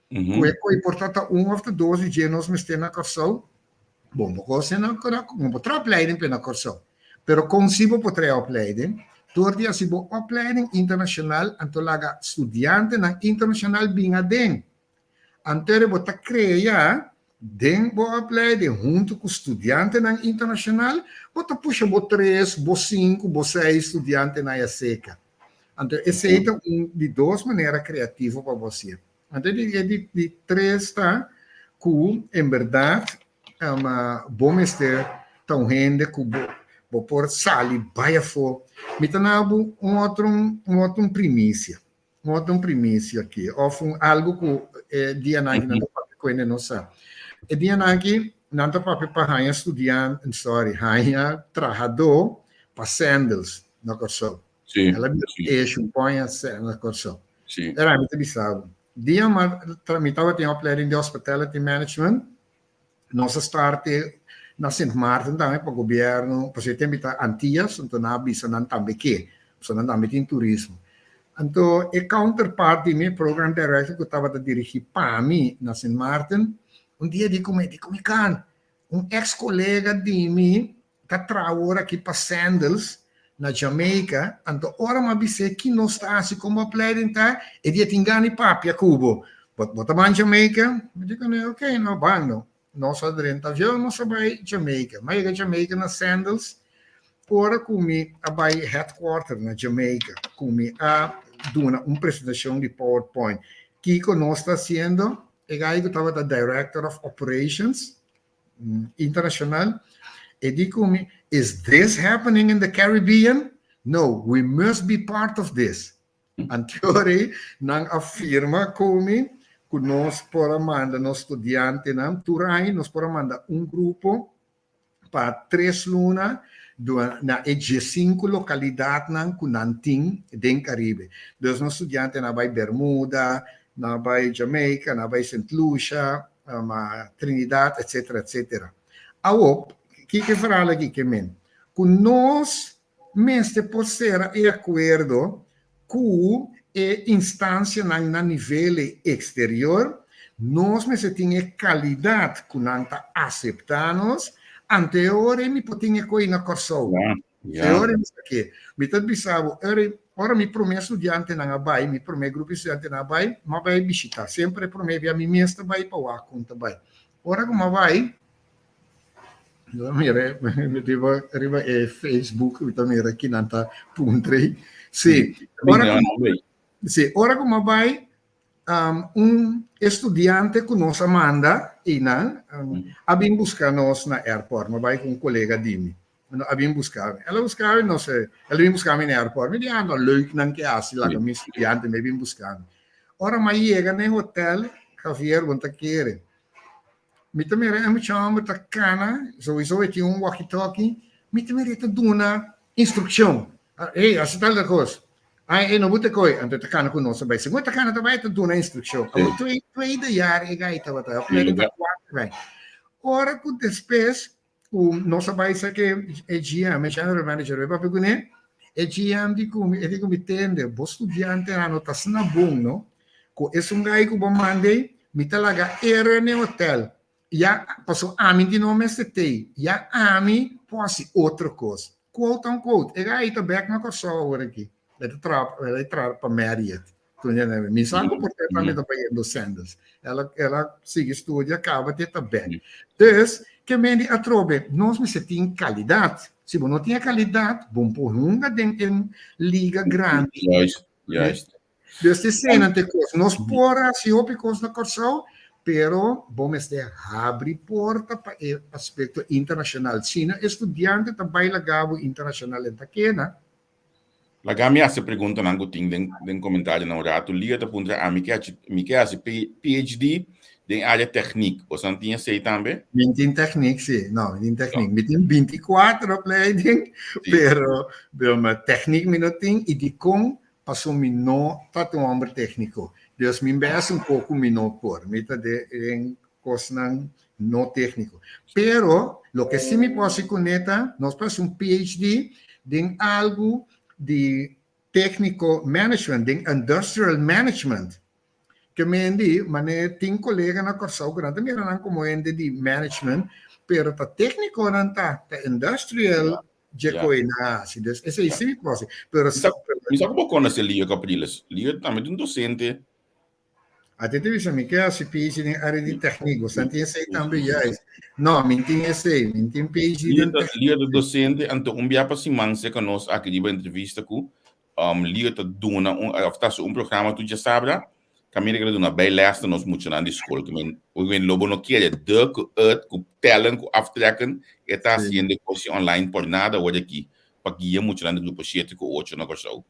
ku e koi por ta ta un òf ta dos di dje nos mester na Kòrsou. Bon, bo kos na bo por traha opleiding p'e na Kòrsou. Pero kon si bo por traha opleiding? Dor di hasi bo opleiding internashonal, anto laga studiantenan internashonal bin aden. Anto ere bo ta krea den bo opleiding huntu ku studiantenan internashonal, bo ta pusha bo tres, bo sinku, bo seis studiantenan ya seka. Anto esei ta un di dos manera kreativo pa bo hasié. Anto e di tres ta ku en bèrdat bo mester ta un hende ku bo por sali bai afó. Mi ta na bo un otro un otro primisia, un otro primisia aki òf un algu ku e dianan aki nan ta papia ku hende no sa. E dianan aki nan ta papia pa haña studiante, sorry, haña trahadó pa Sandals na Kòrsou. Sí. El a bira issue, un poña na Kòrsou. Era mi ta bisa bo. Dia mi tabatin opleiding di hospitality management, nos a start na Sint Maarten tambe pa gobièrnu, pasobra e tempu ta Antillas, anto nan a bisa nan tambe ke, pasobra nan tambe tin turismo. Anto e counterpart di mi, program director ku tabata dirigí pa mi na Sint Maarten, un dia di ku mi, di ku mi kan, un ex kolega di mi ta traha awor aki pa Sandals na Jamaica, anto ora mi a bis'é ki nos ta hasi komo opleiding ta, e di e tin gana di papia ku bo. Bo bo ta ban Jamaica? Mi di kuné, ok, no ban no. Nos a drenta avion, nos a bai Jamaica. Mi a yega Jamaica na Sandals, ora ku mi a bai headquarter na Jamaica, ku mi a duna un presentashon di PowerPoint kiko nos ta hasiendo, e gai ku tabata director of operations, internacional, e di ku mi, "Is this happening in the Caribbean? No, we must be part of this." Anto nan a firma ku mi ku nos por a manda nos studiantenan tur aña, nos por a manda un grupo pa 3 luna na e 5 lokalidatnan ku nan tin den Karibe. Dus nos studiantenan a bai Bermuda, nan a bai Jamaica, nan a bai St. Lucia, Trinidad, etc. Etc. Awor, kiko e verhaal aki ke men? Ku nos mester por sera e akuerdo ku e instansianan na nivel eksterior, nos mester tin e kalidat ku nan ta aseptá nos, anto e ora mi por tin e koi na Kòrsou. E ora mi sa ke. Mi ta bisa bo, ora mi promé studiantenan a bai, mi promé grupo di studiantenan a bai, mi a bai bishitá. Semper e promé bia mi mes ta bai pa wak kon ta bai. Ora ku mi a bai, mira, mi riba, riba e Facebook, mi ta mira kinan ta puntra ei. Sí, ora ku, sí, ora ku mi a bai, un estudiante ku nos a manda einan, a bin buska nos na airport. Mi a bai ku un kolega di mi. A bin buska mi. El a buska mi, no sé, el a bin buska mi na airport. Mi di, ah, no, leuk nan ke hasi, laga mi estudiante mi bin buska mi. Ora mi a yega na e hotel, Javier, bo no ta kere. Mi ta mira e mucha homber ta kana, sowieso e tin un walkie-talkie, mi ta mira e ta duna instrukshon. Hey, hasi tal tal kos. Ai, e no bo ta koi. Anto e ta kana ku nos a bai. Segun e ta kana ta bai, e ta duna instrukshon. Abo tweede jaar e gai tabata, opleiding ta kuater aña. Ora ku despues ku nos a bai sa ke e GM, e general manager, e papia kuné, e GM di ku mi, e di ku mi, tende, bo studiantenan no ta asina bon, no? Ku esun gai ku bo mand'ei, mi ta laga ere n'e hotel. Ya, paso ami di no mester t'ei. Ya ami por hasi otro kos. Quote unquote, e gai ta bèk na Kòrsou awor aki. E ta traha, el a traha pa Marriott. Mi sa ku por ta tambe ta bayendo Sandals. El a, el a sigui studia, kaba te ta bèk. Dus, ke men di atrobe, nos mester tin kalidat. Si bo no tin e kalidat, bo no por hunga den e liga grandi. Juist, juist. Dus te eseinan te kos. Nos por hasi hopi kos na Kòrsou, pero bo mester habri porta pa e aspekto internashonal. Si no e studiante ta bai laga bo internashonal en ta keda. Laga mi hasi e preguntanan ku tin den den komentarionan un ratu. Lia ta puntra ami ke hachi mi ke hasi PhD den área tèknik. Bosan tin esei tambe? Mi tin tèknik, si. No, mi tin tèknik. Mi tin bintikuater opleiding, pero tèknik mi no tin i dikon Paso mi no ta un homber tecnico. Dus mi bes un poco mi no por. Mi ta den cosnan no tecnico. Pero loke si mi por haci cune ta, nos por haci un PhD den algo di tecnico management, den industrial management. Ke men di, mane tin kolega na Kòrsou ku nan ta mira nan komo hende di management, pero ta tékniko nan ta, ta industrial dje koe nan a hasi. Dus esei si mi por hasi. Pero Mi sa, mi sa ku bo konosé Leo Capriles. Leo tambe ta un dosente. Ate ta bisa mi ke hasi PhD den área di tèknik. Bo sa tin esei tambe juist. No, mi tin esei. Mi tin PhD den tèknik. Leo ta dosente, anto un bia pa siman serka nos aki riba entrevista ku Leo ta duna un of ta haci un programa tur djasabra caminda cu ta duna bijles na nos muchanan di school. Cu men men lo bo no kere de cu het cu tellen cu aftrekken e ta haciendo e cosnan online por nada awor aki pa guia muchanan di grupo shete cu ocho na Kòrsou.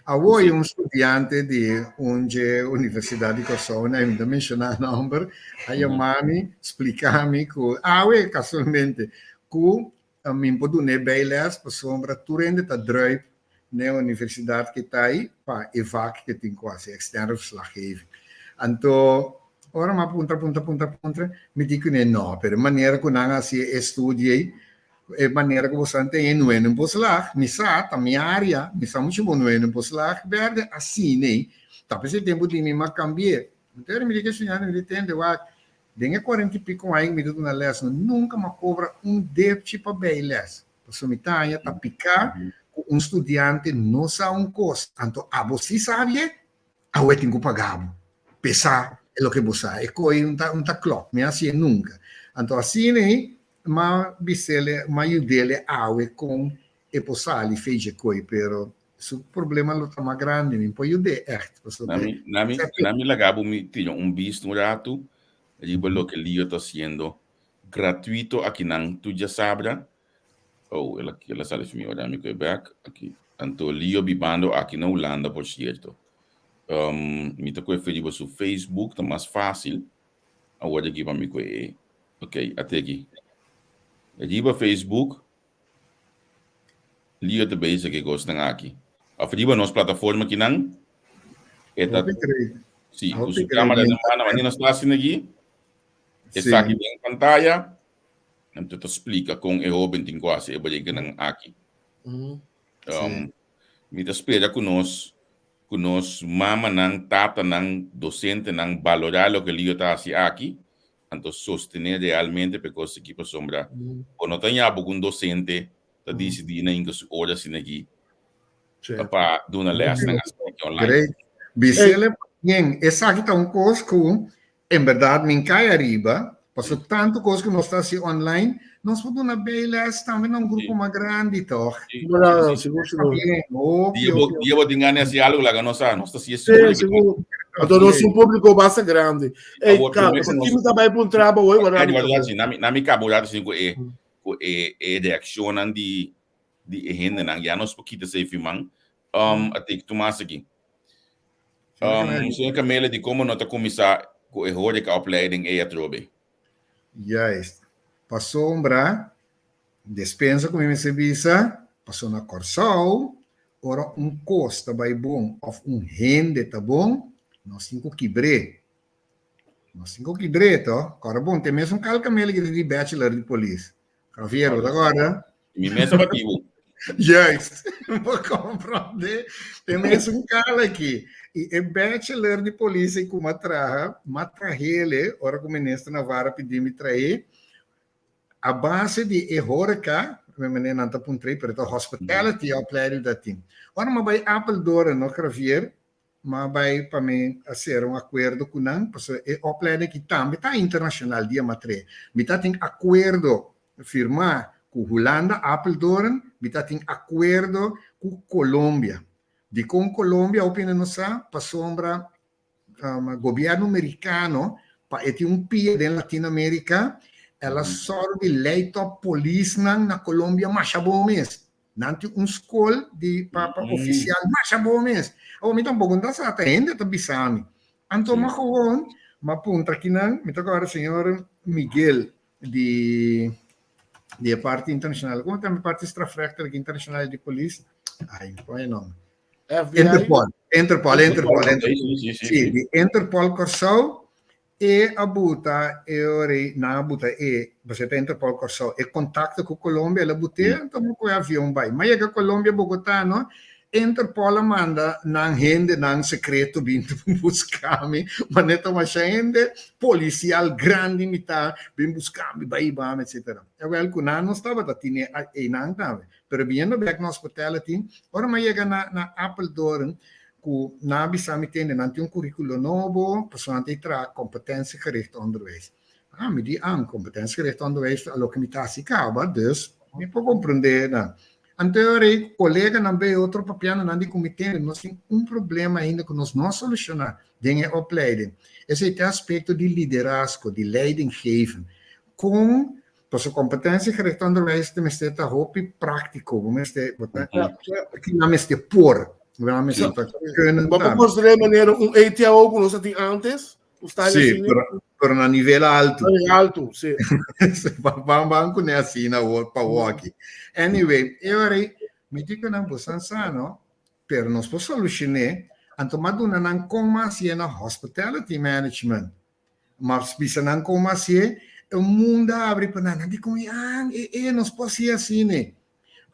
Awor un studiante di un dje universidad di Kòrsou, na mi ta menciona nomber, a yama mi splica mi cu awe casualmente cu Mi por dun'é bijles pasobra tur hende ta druip n'e universidad ke ta ei pa e vak ke tin ku hasi, externe verslaggeving. Anto ora mi a puntra, puntra, puntra, puntra, mi di kuné no, pero e manera ku nan a hasi e estudio ei, e manera ku boso a tene nuenen por slag, mi sa, ta mi área, mi sa muchu bon nuenen por slag berde asina ei, ta p'esei tempu di mi mi a kambi'é. Anto mi di ku e estudiante, mi di tende wak, Den e cuarenta y pico aña cu mi ta duna les, no nunca m'a cobra un depchi pa bay les. Pasobra mi ta haña ta pica cu un studiante no sa un cos, anto abo si sabi e, awe tin cu paga bo p'e sa e loke bo sa. E coy un ta un ta klop, mi a haci'e nunca. Anto asina ei m'a bis'ele, m'a yud'ele awe con e por sali fe dje coy, pero Su problema lo ta mas grandi, mi por yud'é ègt. Pasobra Nami, nami, nami laga bo mi tira un bista un ratu riba loke Leo ta hasiendo gratuito akinan tur djasabra. Oh, el a, el a sali fi mi ora mi koe bek aki. Anto Leo bibando aki na Hulanda por sierto. Um, mi ta koe fe riba su Facebook, ta mas fácil. Awor aki pa mi koe e. Ok, ate aki. Riba Facebook Lio ta bezig e kosnan aki. Of riba nos plataforma kinan, e ta si, ku su kamera den mano, wanneer nos ta asina aki, esaki den pantaya, anto ta splika kon e hoben tin ku hasi e berekennan aki. Mi ta spera ku nos ku nos mamanan, tatanan, dosentenan balorá loke Lio ta hasi aki anto sostené realmente p'e kos aki pasobra bo no ta ña bo ku un dosente ta disidí na hinka su ora asina aki pa duna lèsnan asina aki online. Great. Bisele bien, esaki ta un kos ku en bèrdat mi kai ariba, pasobra tantu kos ku nos ta hasi online, nos por duna bijles tambe na un grupo mas grandi tòg. Sigur, sigur, sigur. Dia bo, dia bo tin gana di hasi algu, laga nos sa, nos ta hasi sigur. Sí, sigur. Anto nos un públiko basta grandi. Ey, Carlos, ki mi ta bai puntra bo hoy, wara mi. Na mi kaba un rato sin ku e ku e e reakshonnan di di e hendenan. Ya nos por kita esei fi man. Um, a take Tomas aki. Um, señor Camela, di komo no ta kuminsá ku e horeca opleiding ei atrobe? Juist. Pasobra Despensa ku mi mester bisa, paso na Kòrsou ora un kos ta bai bon òf un hende ta bon, nos tin ku kibr'é. Nos tin ku kibr'é to. Kòrda bon, te mesun Carl Camelo ki ta di bachelor di polis. Javier, bo ta kòrda? Mi mes a bati bo. Juist. Bo comprende? Te mesun kala aki. I e bachelor di polis ei ku m'a traha, m'a trahele, ora ku minister Navarro pidi mi trahe, a base di e horeca, mi meneer nan ta puntr'ei, pero ta hospitality opleiding dat tin. Ora m'a bai Apeldoorn, no Gravier, m'a bai pa mi a sera un akuerdo ku nan, pasobra e opleiding aki tambe ta internashonal, dia m'a trahe. Mi ta tin akuerdo firmá ku Hulanda, Apeldoorn, mi ta tin akuerdo ku Colombia. Dikon Colombia hopi hende no sa, pasobra gobièrnu merikano pa e tin un pia den Latinoamérika, el a sòru di leit òp polisnan na Colombia masha bon mes. Nan tin un skol di pa pa ofisial masha bon mes. Awor mi tampoko no ta sa, ta hende ta bisa mi. Anto mi a gewoon, mi a puntra kinan, mi ta kòrda señor Miguel di di e parti internacional. Como ta e parti strafrechtelijk internacional di polis? Ay, cual e nomber? FBI? Interpol, Interpol, Interpol, Interpol. Sí, sí, sí, Sí, sí. di Interpol Kòrsou e a buta e ora ei, nan a buta e, pasobra ta Interpol Kòrsou, e kontakto ku Colombia el a but'é, anto bo kohe avion bai. Ma yega Colombia, Bogotá, no, Interpol a manda nan hendenan sekreto bin buska mi, manera ta masha hende polisial grandi mi ta bin buska mi, bai hiba mi, etsetera. Awel ku nan nos tabata tine einan tambe. Pero biniendo bek na hospitality, ora mi a yega na na Apeldoorn ku nan a bisa mi tende nan tin un curriculo nobo, pasobra nan ta traha competentiegericht onderwijs. Ah, mi di, ah, competentiegericht onderwijs ta loke mi ta hasi kaba, dus mi por komprende nan. Anto e ora ei koleganan bay otro papiando nan di ku mi tende nos tin un problema ainda ku nos no a solushoná den e opleiding. Esei ta e aspekto di liderazgo, di leidinggeven. Kon, pasobra competentiegericht onderwijs ta mester ta hopi práktiko, bo mester, bo ta, nan mester por, nan mester ta kunnen Bo por tambe. konsider'é manera un ATO ku nos a tin antes? Sí, pero, pero na nivel alto. Nivel alto, sí. Ban ban kuné asina awor pa woki. Anyway, e ora ei, mi di ku nan bosan sa no, pero nos por solushoné, anto m'a duna nan kon m'a hasié na hospitality management. M'a bisa nan kon m'a hasié, e mundo a abri pa nan, nan di kon, ah, e e nos por hasié asina.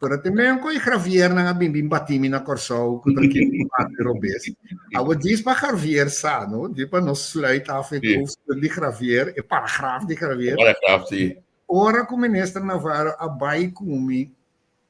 Pero te men ku e Javiernan a bin bin bati mi na Kòrsou ku ta kere mi bati robes. Awor djis pa Javier sa, no? Djis pa nos sluit af e hoofdstuk di Javier, e paragraaf di Javier. Paragraaf, si. Ora ku Minister Navarro a bai ku mi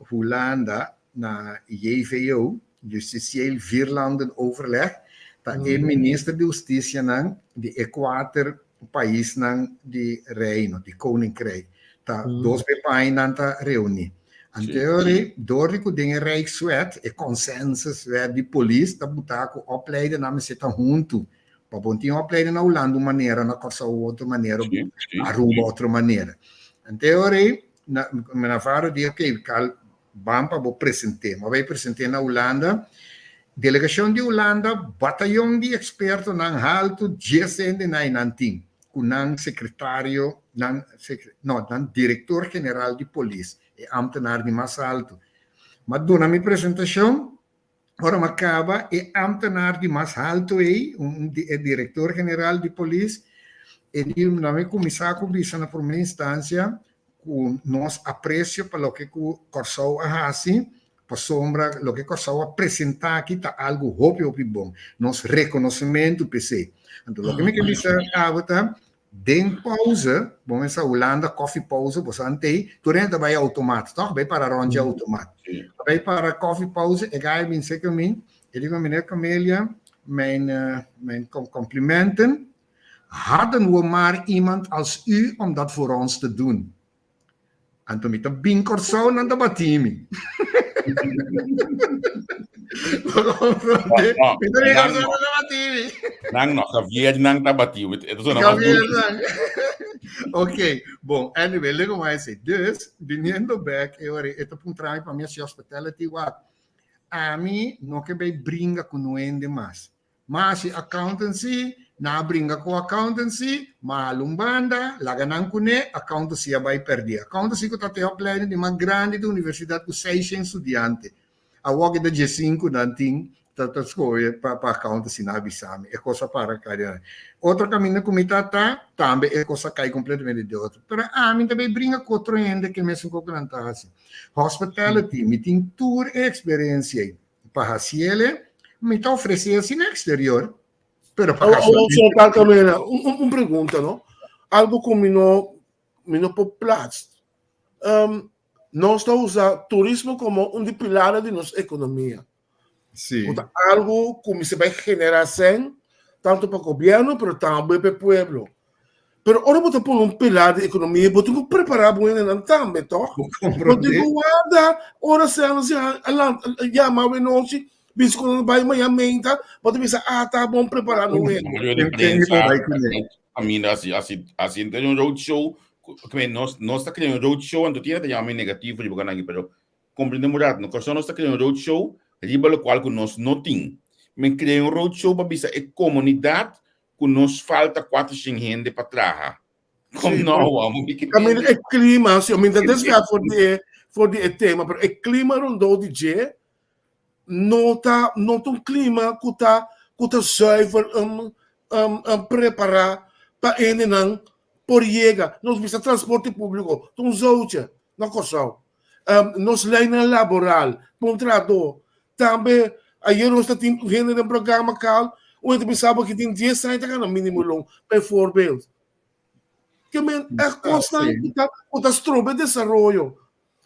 Hulanda na JVO, Justitieel Vierlanden Overleg, ta e Minister di Hustisianan di e kuater paisnan di Reino, di Koninkrijk. Ta dos be pa aña nan ta reuní. Anteori, dor di ku den e Rijkswet, e consensuswet di polis ta butá ku opleidernan mester ta huntu. Pa bo tin opleider na Hulanda un manera, na Kòrsou otro manera, Aruba otro manera. Anteori, na Navarro di oké, kal Ban pa bo present'é. Bo a bai present'é na Hulanda. Delegashon di Hulanda, batayon di ekspertonan haltu, dies hende na einan tin, ku nan sekretario, nan no, nan direktor general di polis, e ámtenar di mas haltu. M'a duna mi presentashon. Ora m'a kaba, e ámtenar di mas haltu ei, un e direktor general di polis, e di na mi kuminsá ku bisa na promé instansia ku nos apresio pa loke ku Kòrsou a hasi, pasobra loke Kòrsou a presentá aki ta algu hopi hopi bon. Nos rekonosementu p'esei. Anto loke mi ke bisa abo ta, Den pauze, bo mester Hulanda koffie pauze, bo sa antei, tur hende ta bai automaat, toch? Bai para rond dje automaat. A bai para koffie pauze, e gai a bin serka mi, e di mi, Meneer Camelia, mijn, mijn complimenten. Hadden we maar iemand als u om dat voor ons te doen. Anto mi ta bin Kòrsou nan ta bati mi. Mi ta bin Kòrsou nan ta bati mi. Nan no, Javier nan ta bati mi. E ta sona mas Javier dulce. nan. Ok, bon, anyway, lego mas esei. Dus, biniendo bek, e ora e ta puntra mi pa mi hasi hospitality wak. Ami no ke bai bringa ku no hende mas. Ma si accountancy, nan a bringa cu accountancy, ma hala un banda, laga nan cune, accountancy a bay perdi. Accountancy cu ta te opleiding di mas grandi di universidad cu seishent studiante. Awor ki ta diesinku nan tin. ta ta skohe pa pa accountancy nan a bisa mi e kos a para kai den otro kaminda ku mi ta ta tambe e kos a kai kompletamente den otro pero ami ta bai bringa ku otro hende ke mesun kos ku nan ta hasi hospitality mi tin tur e eksperensia ei pa hasiele mi ta ofresé asina eksterior pero pa kasualmente un pregunta no algo ku mi no mi no por plaats Nos ta usa turismo komo un di pilarnan di nos ekonomia. Sí. Ku ta algu ku mester bai generá sèn, tantu pa gobièrnu pero tambe pa e pueblo. Pero ora bo ta pone un pilar di ekonomia, bo tin ku prepará bo hendenan tambe, tòg? Bo Bo tin komprondé. ku warda ora sèn si a lanta yama awenochi, bisa ku nan bai mañana meinta, bo ta bisa, ah, ta bon prepará no hende. Mayoria di Ken ken mi por prensa bai kuné? Caminda así, así, así entre un road show, nos, nos ta crea un road show, anto tiene ta llama negativo riba kanaki, pero comprende un rato, no Kòrsou nos ta crea un road show riba locual ku nos no tin. Men crea un road show pa bisa e comunidad ku nos falta 400 hende pa traha. Kom Sí, nou, pero amo mi Camila, e clima, si, mi ta desviar for di e, for di e tema, pero e clima rondó di dje no ta no ta un klima ku ta ku ta zuiver um um um prepará pa hendenan por yega. Nos bisa transporte públiko ta un zoutje na Kòrsou. Um nos leinan laboral pa un trahadó tambe ayer nos ta tin hende den programa kal un hende ta bisa bo ki tin dies aña ta gana mínimo loon bijvoorbeeld. Ke men e kosnan ku ta ku ta stroba e desaroyo.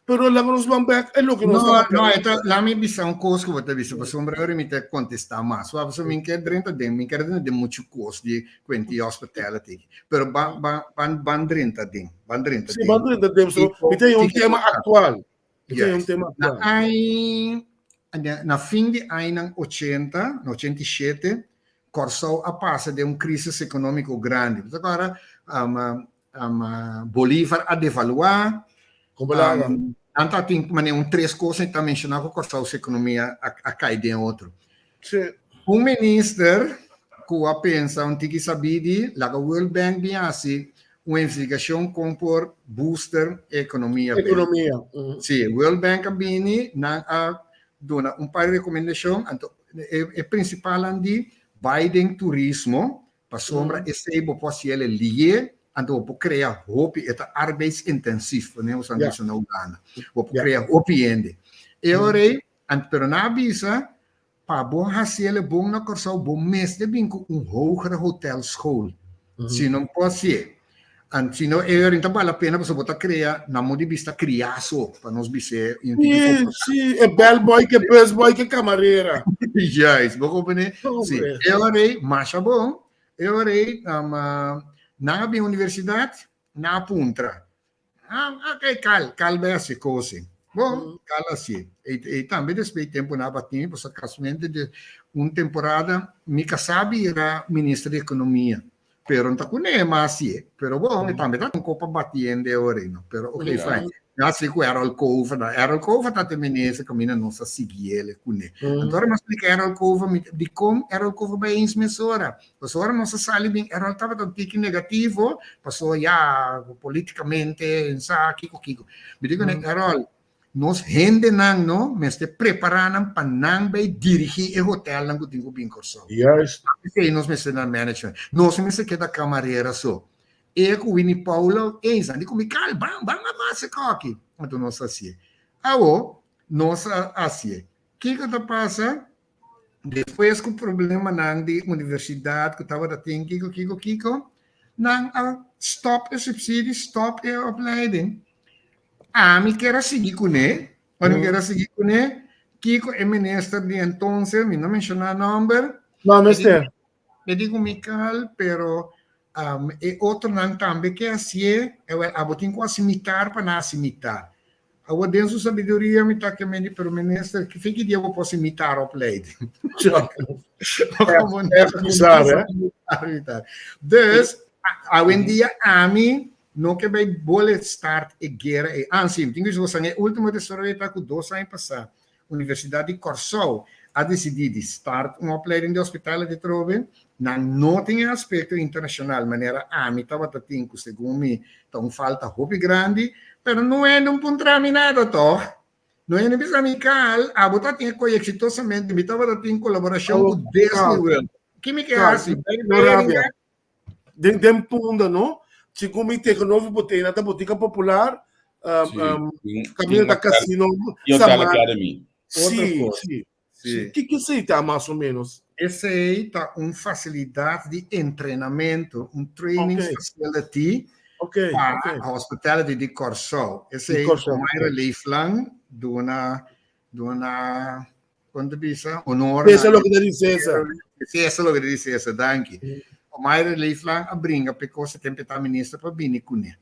Pero laga nos ban bek e loke nos No, ta no, eta, laat mi bisa un kos ku bo ta bisa, pasobra ora mi ta kontestá mas. Wak, pasobra mi ke drenta den, mi ke drenta den muchu kos di kuenti hospitality. Pero ban, ban, ban, ban drenta den, ban drenta Sí, den. ban drenta den, so Kiko, mi ta un kiko tema ta? aktual. Mi ta un Yes. tema Na aktual. ai, na, na fin di ainan 80, na 87, Kòrsou a pasa den un krisis ekonómiko grandi. Bo ta kòrda, um, Um, Bolívar a devaluá. Como Um, nan ta tin mane un tres cosas ta mencioná ku Kòrsou su ekonomia a, a kai den otro. Sí. Un minister ku a pensa un tiki sabí di laga World Bank bin hasi un investigashon kon por booster e ekonomia bèk. Ekonomia. Sí, World Bank a bini, nan a duna un par di rekomendashon, anto e, e prinsipalnan di bai den turismo, Pasobra esei bo por hasiel e lié, anto bo por krea hopi, e ta arbeidsintensief, manera bo sa bisa na Hulanda. Bo por krea hopi hende. E ora ei, pero nan a bisa, pa bo hasiel e bon na Kòrsou, bo mester bin ku un hogere hotelschool. Si no por hasié. Anto si no, e ora ei ta bal la pena pasobra bo ta krea, na modo di bista, kriá so, pa nos bis'é un tiki Sí, komportá. sí, e bellboy ke busboy ke kamarera. Juist, bo comprende? Sí, Hombre. e ora ei, masha bon, e ora ei, um, nan a bin universidat, nan a puntra. Ah, ok, Kal, Kal bai hasi kos ei. Bon, Kal hasi. E, e tambe despues di tempu nan a batimi, pasobra kasualmente de un temporada mi kasá bira minister di ekonomia. Pero no ta kuné mas si. Pero bon, e tambe ta un kopa batiende ora no. Pero ok, Ja. fine. Ya si ku Errol Cova, na Errol Cova ta te minister kaminda nos a sigui ele kuné. Anto ora nos explica Errol Cova, mi di kon Errol Cova bai eens mesora. Pasobra ora nos a sali bin Errol tabata un tiki negativo, paso ya politikamente sa kiko kiko. Mi di kuné Errol, Nos hendenan no mester prepará nan pa nan bai dirigí e hotelnan ku tin ku bin Kòrsou. Juist. P'esei nos mester na management. Nos no mester keda kamarera so. E ku Winnie Paulo eens nan di ku mi kal ban ban a base kòki. Anto nos a hasié. Awo nos a hasié. Kiko ta pasa? Despues ku problemanan di universidat ku tabata tin kiko kiko kiko, nan a stòp e subsidie, stòp e opleiding. Ami kier a sigui kuné, ora mi kier a sigui kuné, kiko e minister di entonces, mi no menshoná nòmber, No, mester. Mi di ku mi kal, pero um, e otronan tambe ke hasié, e wel, abo tin ku hasi mitar pa nan hasi mitar. Awor den su sabiduria mi ta ke meni, pero minister, ki fin ki dia bo por hasi mitar opleiding? Echt bizar, hè? Mitar. Dus, awendia ami No ke bay bole start e guera ey. Ah, si, mi tin ku bisa boso, e ultimo desaroyo ta ku dos aña pasá Universidat di Kòrsou a disidí di start un opleiding di hospitality atrobe. Nan no tin e aspekto internashonal manera ami tabata tin ku segun mi ta un falta hopi grandi, pero no hende un puntra mi nada tòg. No hende bisa mi Carl, abo ta tin e koe exitosamente, mi tabata tin kolaborashon ku Disney World. Ki mi ke hasi? Bai No rabia. Den den punda no, segun mi teken novi botena ta botica popular, um, um, kaminda ta casino, Hotel Academy. Sí, sí. Sí. Kiko esei ta mas o menos? Esei ta un fasilidat di entrenamentu, un training facility pa hospitality di Kòrsou. Esei Omaira Leeflang duna duna kon ta bisa honor na. Esei loke ta di Cesar. Si, esei loke ta di Cesar, danki. Omaira Leeflang a bringa p'e kos e tempu e ta minister pa bini kuné.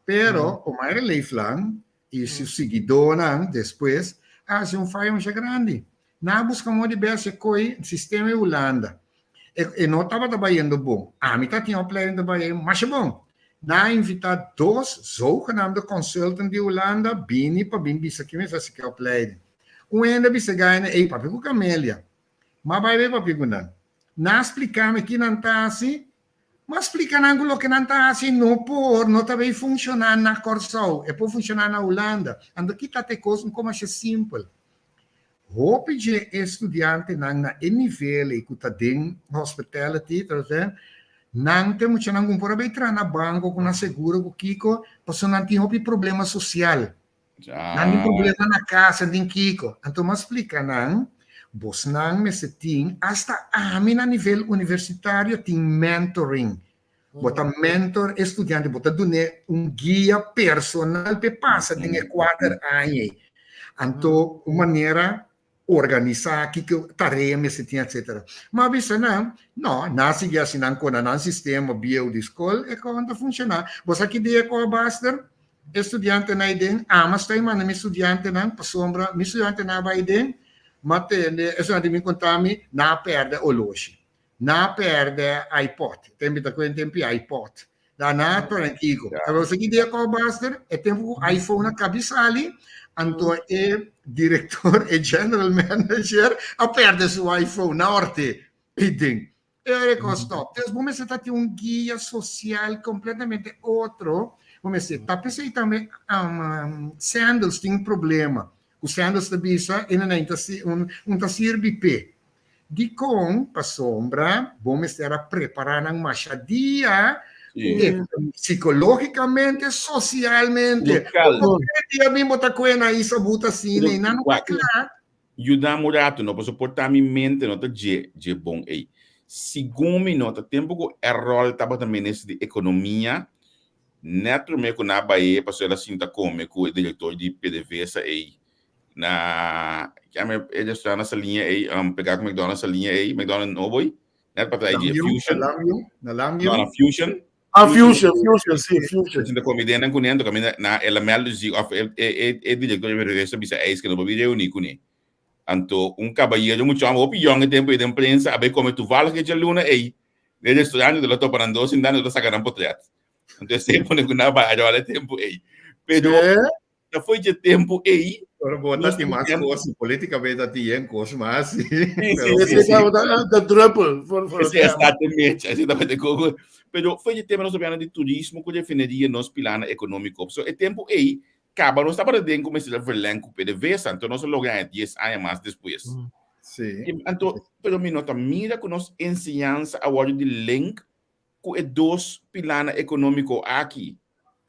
Pero Omaira Leeflang i su siguidónan despues a hasi un fayo masha grandi. Nan a buska moda di bes e koi sistema e Hulanda. E e no tabata bayendo bon. Ami ta tin opleiding ta bai masha bon. Nan a invitá dos zogenaamde consultant di Hulanda bini pa bin bisa ki mester hasi ki opleiding. Un hende a bisa e gaina, ey papia ku Camelia. M'a bai bay papia ku nan. Nan a splika mi ki nan ta hasi. M'a splika nan ku loke nan ta hasi no por, no ta bay funshoná na Kòrsou, e por funshoná na Hulanda. Anto kita ta e kos un komasha simpel. Hopi dje e studiantenan na e nivel ei ku ta den hospitality, ta bisa, nan ta e muchanan ku no por a bay traha na banko ku na seguro ku kiko, pasobra nan tin hopi problema sosial. Nan tin problema na kas, nan tin kiko. Anto m'a splika nan, bosnan mester tin, asta ami na nivel universitario tin mentoring. Bo ta mentor e studiante, bo ta dun'é un guia personal p'e pasa den e kuater aña ei. Anto un manera organisá kiko tarea mester tin etcetera. Ma bisa nan, no, nan a sigui hasi nan kona nan sistema bieu di skol e kon ta funshoná. Bo sa ki dia ku a baster e studiantenan ei den? Ama sta i manda mi studiantenan pasobra mi studiantenan a bai den, m'a tende e studiante mi konta mi nan a pèrdè oloshi, nan a pèrdè iPod, tempu ta kuenta tempu iPod. Daarna torna kiko. Pero sa ki dia ku a baster, e tempu ku iPhone a kabi sali, anto e direktor, e general manager a pèrdè su iPhone na orte ei den. E ora e kos stòp. Dus bo mester ta tin un guia sosial kompletamente otro. Bo mester ta p'esei tambe Sandals tin un problema. Ku Sandals ta bisa e nan ta un ta sirbi p'e. Dikon? Pasobra bo mester a prepará nan masha dia psikológikamente, sosialmente. Bo no dia bin bo ta kue na isa buta asina i nan no ta kla. Yuda mi un ratu no, pasobra por ta mi mente no ta dje dje bon ei. Segun mi no ta tempu ku Errol tabata minister di ekonomia, nèt promé ku nan a bai pasobra el a sinta kome ku e direktor di PDVSA ei na keme e restaurant na Saliña ei, um, pegá ku McDonald's Saliña ei, McDonald's nobo ei, net pa trae dje Fusion. Na Lamio? No, na Fusion. Ah, Fusion, Fusion, sí, Fusion. Sinta komi den nan kuné, anto kaminda na el a mèldu si òf e e e direktor di PDVSA bisa eis ke no por bin reuní kuné. Anto un kabayero muchu hòmber hopi yòn e tempu ei den prensa a bai kome tuvallig e djaluna ei den restaurant anto el a topa nan dos sintá anto el a saka nan potrèt. Anto esei pone ku nan a bai arola e tempu ei. Pero Ta foi dje tempu ei. Pero bo ta tin mas kos, politikamente ta tin yen kos mas. Sí, sí, sí, sí. De druppel. Ese está te mecha, ese tabata koko. Pero foi dje tempu nos ta di turismo ku refineria nos pilana ekonómiko. So e tempu ei kaba nos tabata den ku mester a verleng ku PDVSA, anto nos a logra haña dies aña mas despues. Sí. Anto, pero mi no ta mira ku nos enseñansa a wòrdu di link ku e dos pilana ekonómiko aki.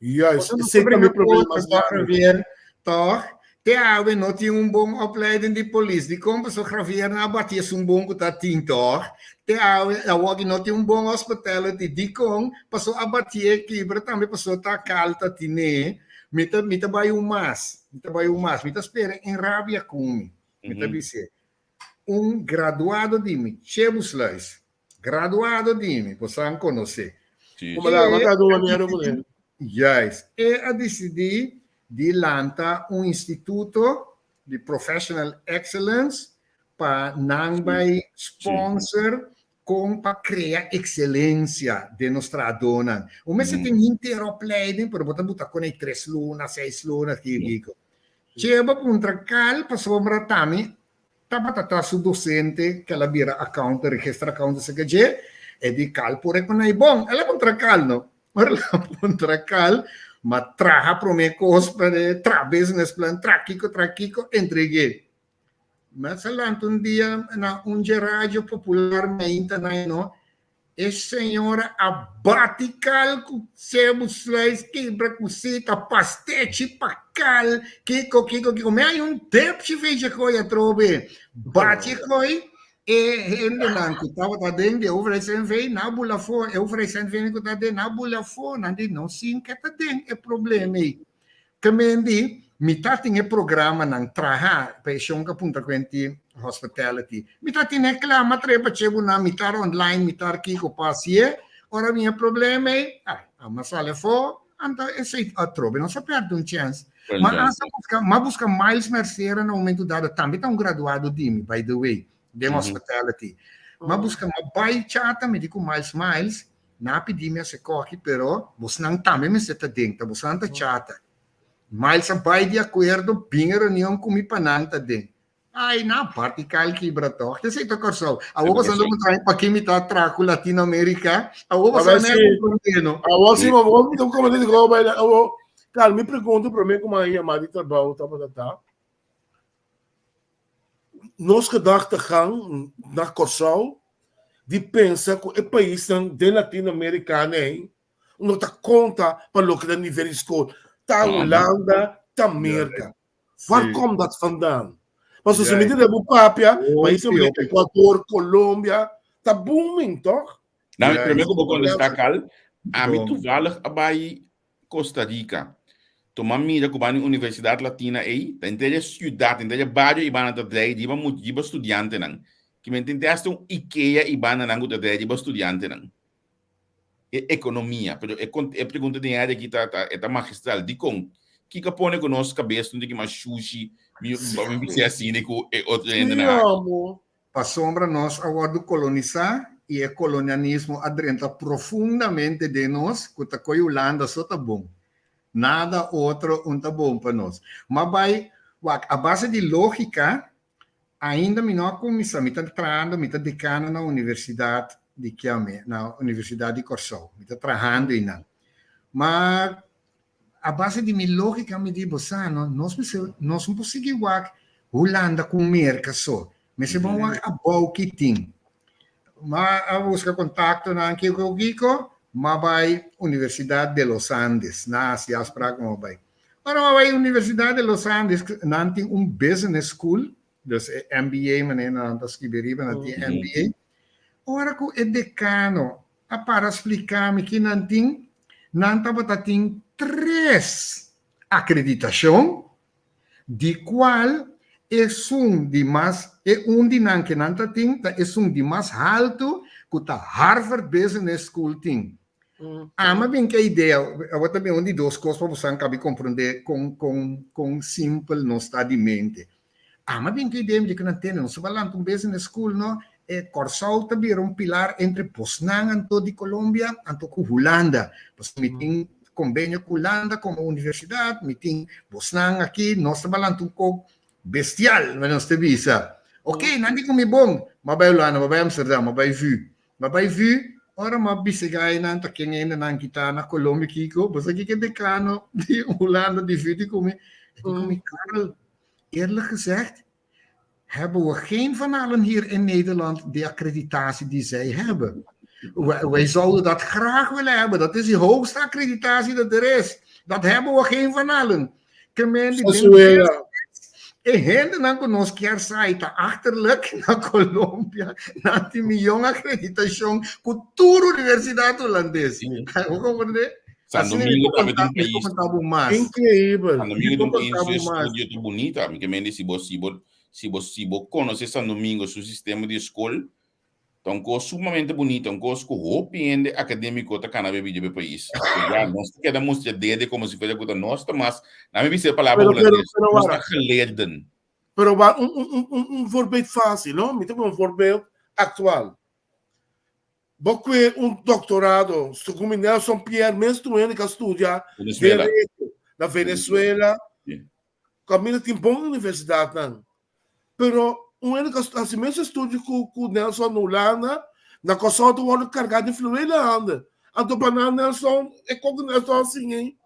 Juist, esei ta mi problema mas grandi. Toch? Te awe no tin un bon opleiding di polis. Dikon? Pasobra Javier a bati esun bon ku ta tin, toch? Te awe awoki no tin un bon hospitality. Dikon? Pasobra a batié kibra tambe pasobra ta kal ta tine. Mi ta mi ta bai un mas. Mi ta bai un mas. Mi ta spera en rabia ku mi. Mi ta bis'é. Un graduado di mi, Chebusluis, Graduado di mi, bo san konosé. Sí. Como la mata do manera ku ne. Juist. E a disidí di lanta un instituto di professional excellence pa nan bai sponsor kon pa krea ekselensia den nos trahadónan. Un mester tin henter opleiding, pero bo ta buta kon ei tres luna, seis luna, kiko. Che bo puntra kal pasobra tami Tabata ta su docente ke el a bira accountant, register accountant esaki dje, e di cal por e con ei bon. El a puntra cal no. Ora el a puntra cal, Ma traha promé kos pa e traha business plan, traha kiko, traha kiko, entreg'é. Mas adelante un dia na un dje radio popular mainta na no, e señora a bati kal ku sebu sluis kibra kusita pastechi pa kal kiko kiko kiko. Mi hay un tepchi fecha koy atrobe. Bati koy e hendenan ku tabata den di overheid NV na bula afó, e overheid NV ku ta den na bula afó, nan di no sin ke ta den e problema ei. Ke men di, mi ta tin e programanan traha pa e shon ka puntra kuenti hospitality. Mi ta tin e kla, m'a trepa chebu nan, mi tar online, mi tar kiko pa hasié. Ora bin e problema ei, ai, a sali afó, anto esei atrobe nos a pèrdè un chèns. Ma hasta buska, m'a buska Miles Mercera na momento dado, tambe ta un graduado di mi, by the way, den hospitality. M'a buska, m'a bai chata, mi di ku Miles, Miles, Nan a pidi mi hasi koki, pero bosnan tambe mester ta den, ta bosnan ta chata. Miles a bai di akuerdo, bin e reunion ku mi pa nan ta den. Ai, nan a parti kal kibra tòg. Esei ta Kòrsou. Awor boso ta puntra mi paki mi ta traha ku Latinoamerika. Awor boso no a komprondé no. Awor si, awor mi ta komprondé di kòrsou bai. Awor, klaro, mi pregunta promé ku mi a yama di trabou tabata ta, Nos gedachtegang na Kòrsou di pensa ku e paisnan den Latinoamerika nei no ta konta pa loke ta nivel di skol, ta Hulanda, ta Merka. Waar komt dat vandaan? Pasobra si mi ta bo papia, paisnan manera Ecuador, Colombia, ta booming toch? Nou, promé ku bo kontestá Carl, ami toevallig a bai Costa Rica. Tuma mira ku bani Universidad Latina ei, ta henter e siudat, henter e bario i bana ta drei riba mu riba studiantenan. Ki men tin te hasta un Ikea i bananan ku ta drei riba studiantenan. E ekonomia, pero e kon e pregunta den área aki ta ta e ta magistral. Dikon? Kiko a pone ku nos kabes no tin ki mas shushi, mi mi bis'é asina ku e otro hendenan Sí, aki? amo. Pasobra nos a wòrdu kolonisá i e kolonianismo a drenta profundamente den nos ku ta koe Hulanda so ta bon. Nada otro un ta bon pa nos. Ma bai wak a base di lógika ainda mi no a kuminsá, mi ta trahando, mi ta dekano na Universidat di Kiame, na Universidat di Kòrsou. Mi ta trahando einan. Ma A base di mi lógika mi di, bo sa no, nos mester, nos no por sigui wak Hulanda ku Merka so. Mester bon wak abou ki tin. Ma a buska kontaktonan kiko ku kiko, m'a bai Universidad de los Andes. Nan hasi afsprak ku m'a bai. Ora m'a bai Universidad de los Andes, nan tin un business school, dus e MBA manera nan ta skibi riba, nan tin MBA. Ora ku e dekano a para spliká mi ki nan tin, nan tabata tin tres akreditashon, di kual esun di mas, e un di nan ke nan ta tin ta esun di mas haltu ku ta Harvard Business School tin. Ama bin ke idea, awor ta bin un di dos kos pa boso kabi komprondé kon kon kon simpel nos ta di mente. Ama bin ke idea mi di ku nan tene, nos a lanta un business school no, e Kòrsou ta bira un pilar entre bosnan anto di Colombia anto ku Hulanda, pasobra mi tin kombenio ku Hulanda komo universidat, mi tin bosnan aki, nos ta lanta un kok bestial, manera nos ta bisa. Ok, nan di ku mi bon, m'a bai Hulanda, m'a bai Amsterdam, m'a bai VU. M'a bai VU, ora m'a bisa e gainan ta ken hendenan ki ta na Colombia kiko, bo sa kiko e dekano di Hulanda di VU di ku mi? E di ku mi, Karel, Eerlijk gezegd hebben we geen van allen hier in Nederland de accreditatie die zij hebben. Wij, wij zouden dat graag willen hebben. Dat is de hoogste accreditatie dat er is. Dat hebben we geen van allen. E hendenan ku nos kier sai ta achterlijk na Colombia, nan tin miyon akreditashon ku tur universidat hulandes. Bo komprendé? San Domingo tambe ta un pais. Increíbel. San Domingo ta un pais su estudio ta bunita. Mi ke mende si bo si bo si bo si bo konosé San Domingo su sistema di skol ta un kos sumamente bunita, un kos ku hopi hende akadémiko ta kana bebi dje pais. So ya nos ta keda mustra dede komo si fuera ku ta nos ta mas, na mi bisa e palabra hulandes, nos ta geleerden. Pero un un un un voorbeeld fácil, no? Mi ta pone un voorbeeld aktual. Bo kue un doktorado, segun mi Nelson Pierre mes tur hende ka studia derecho na Venezuela, kaminda tin bon universidatnan. Pero un hende ka hasi mes estudio ku ku Nelson na Hulanda, na Kòrsou ta wòrdu kargá di fluwele hande. Anto pa nan Nelson, e kos ku Nelson a siña ei.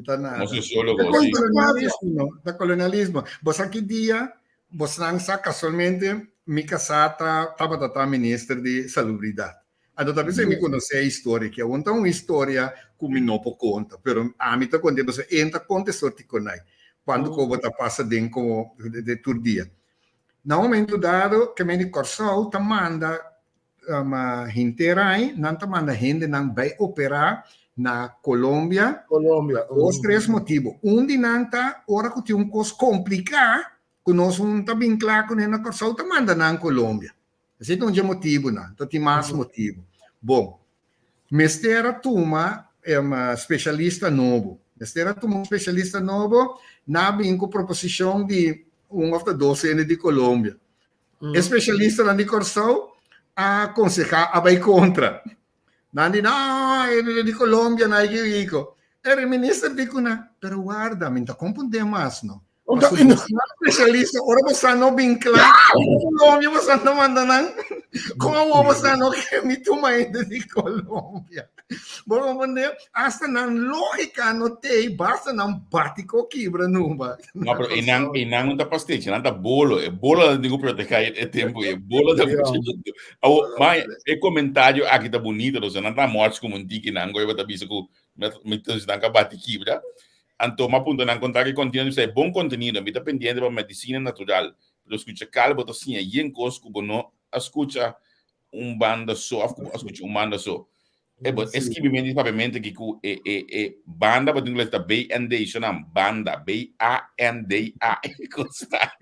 Ta nada. Como sociólogo, Ta sí. colonialismo, no? Ta colonialismo. Bo sa ki dia, bosnan sa casualmente, mi casá ta, tabata ta minister di salubridad. Anto ta bisa mi conoce e historia ki. Awor ta un historia cu mi no por conta, pero ami ta conta, pasobra e ta conta e sorti conai. Cuanto cu bo ta pasa den como de tur dia. Na un momento dado, ke men di Kòrsou ta manda henter ai, nan ta manda hendenan bai operá na Colombia. Colombia. Dos, tres motibu. Un di nan ta ora ku tin un kos kompliká ku nos un ta bin kla kuné na Kòrsou ta manda nan Colombia. Esei ta un dje motibunan. Ta tin mas motibu. Bon, mester a tuma spesialista nobo. Mester a tuma un spesialista nobo, nan a bin ku proposishon di un òf ta dos hende di Colombia. E spesialistanan di Kòrsou a konsehá a bai kontra. Nan di, no, e di Colombia no hay ki rico. E minister di ku nan, pero warda, mi no ta kompondé mas no. Pasobra bo sa spesialista, ora bo sa no bin kla, Colombia bo sa no manda nan, kon awor bo sa no ke mi tuma hende di Colombia? Bo kompondé? Asta nan lógika no tei, basta nan bati ko kibra numa. No, pero einan, einan no ta pastechi, nan ta bolo. E bolo nan tin ku protegá e tempu, e bolo ta mucho. Awo, ma e komentario aki ta bunito, no, nan ta mòrs komo un tiki nan, goy bo ta bisa ku mi ta nan ka bati kibra. Anto m'a puntra nan konta ki kontenido, mi sa e bon kontenido, mi ta pendiente pa medisina natural, pero skucha kal bo ta siña yen kos ku bo no a skucha un banda so of ku bo a skucha un banda so. E bo e skibimento di papiamento aki ku e e e banda bo tin ku lesa ta BND so nan banda B A N D A e kos ta.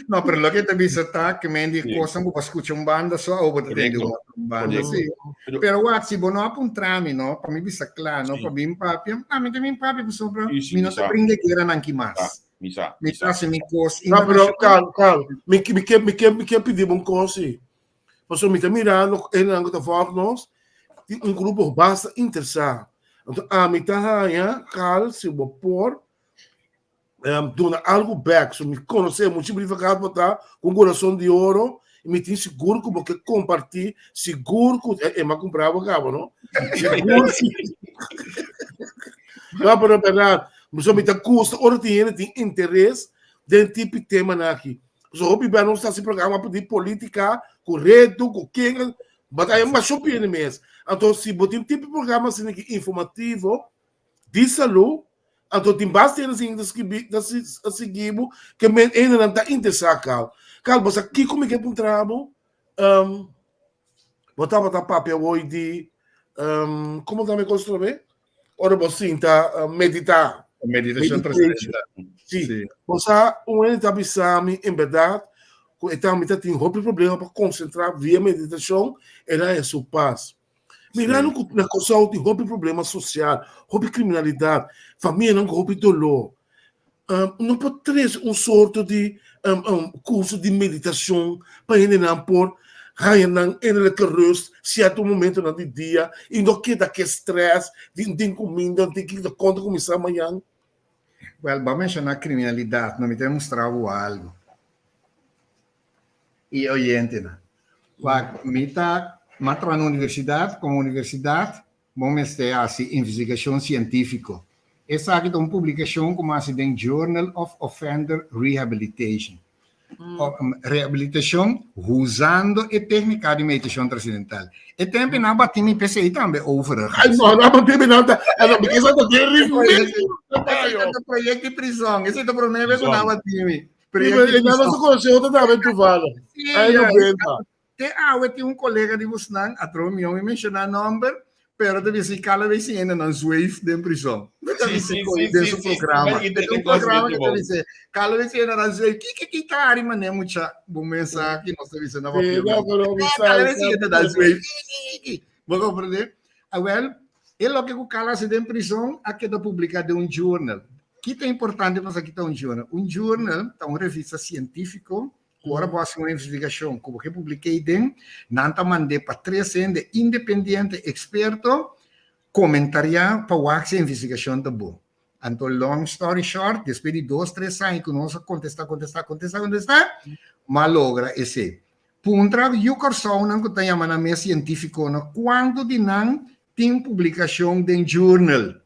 No, pero loke ta bisa ta ke men di kosnan bo pa skucha un banda so awo bo ta tende un otro banda. Korekto. Si. Pero wak si bo no a puntra mi no pa mi bisa kla no pa bin papia, ami ta bin papia pasobra mi no ta bringa gueranan ki mas. Mi sa. Mi ta hasi mi kos No, pero kal kal mi mi ke mi ke mi ke pidi bo un kos si. Pasobra mi ta mirando hendenan ku ta vòlg nos, tin un grupo basta interesá. Anto ami ta haña kal si bo por duna algu bèk. So mi konosé muchu brifakado bo ta ku un kurason di oro i mi tin sigur ku bo ke kompartí, sigur ku e m'a kumpra bo kaba no. Sigur si. No, pero bèrdat. So mi ta gusta ora tin hende tin interes den tipo di temanan aki. So hopi bia nos ta hasi programa di politica ku reto ku ken but hay masho bini mes. Anto si bo tin tipo programa asina ki informativo di salú anto tin basta hende asina ta skibi ta sigui bo ke men hendenan ta interesa kal. Kal bo sa kiko mi ke puntra bo? Um bo tabata papia awor di um komo ta mi kos otra be? Ora bo sinta medita. Meditacion trascendental. Sí. sí. Bo sa, un hende ta bisa mi, en berdad, ku e tambe ta tin hopi problema pa konsentrá via meditacion, el a haña su pas. Mirando ku na Kòrsou tin hopi problema sosial, hopi kriminalidat, famianan ku hopi doló. No por trese un sorto di kurso di meditashon pa hendenan por haña nan innerlijke rust sierto momentonan di dia i no keda ke stress di no tin kuminda, no tin kiko kon ta kuminsá mañan. Wèl, bo a menshoná kriminalidat, no mi ta mustra bo algu. I oyentenan. Wak, mi ta, mi a traha na universidat, komo universidat Bo mester hasi investigashon sientífiko. Esaki ta un publikashon ku mi hasi den Journal of Offender Rehabilitation. Rehabilitashon huzando e téknika di meditashon trascendental. E tempu nan a bati mi p'esei tambe overigens. Ay no, nan a bati mi nan ta, esei ta den ritmo. Esei ta proyekto di prizòn, esei ta promé bes ku nan a bati mi. Proyekto di prizòn. E nan a konosé otro tambe toevallig. Ay 90. Te awe tin un kolega di bosnan, atrobe mi no mi menshoná nòmber, pero ta bisa kada bes si hende nan zweef den prison. Ta bisa koe den su programa. E tin un programa ku ta bisa kada bes si hende nan zweef, kiko ki ta hari manera mucha bo mes sa ki nos ta bisa na papiamentu. Kada bes si hende nan zweef, kiki. Bo komprendé? Awèl, e loke ku Carl hasi den prison a keda publiká den un journal. Ki ta importante pa sa ki ta un journal? Un journal ta un revista sientífiko Ku ora bo hasi un investigashon ku bo ke publiká ei den, nan ta mand'é pa tres hende independiente, eksperto, komentariá pa wak si e investigashon ta bon. Anto long story short, despues di dos, tres aña ku nos a kontestá, kontestá, kontestá, kontestá, m'a logra esei. Puntra yu Kòrsounan ku ta yama nan mes sientífikonan kuantu di nan tin publikashon den journal.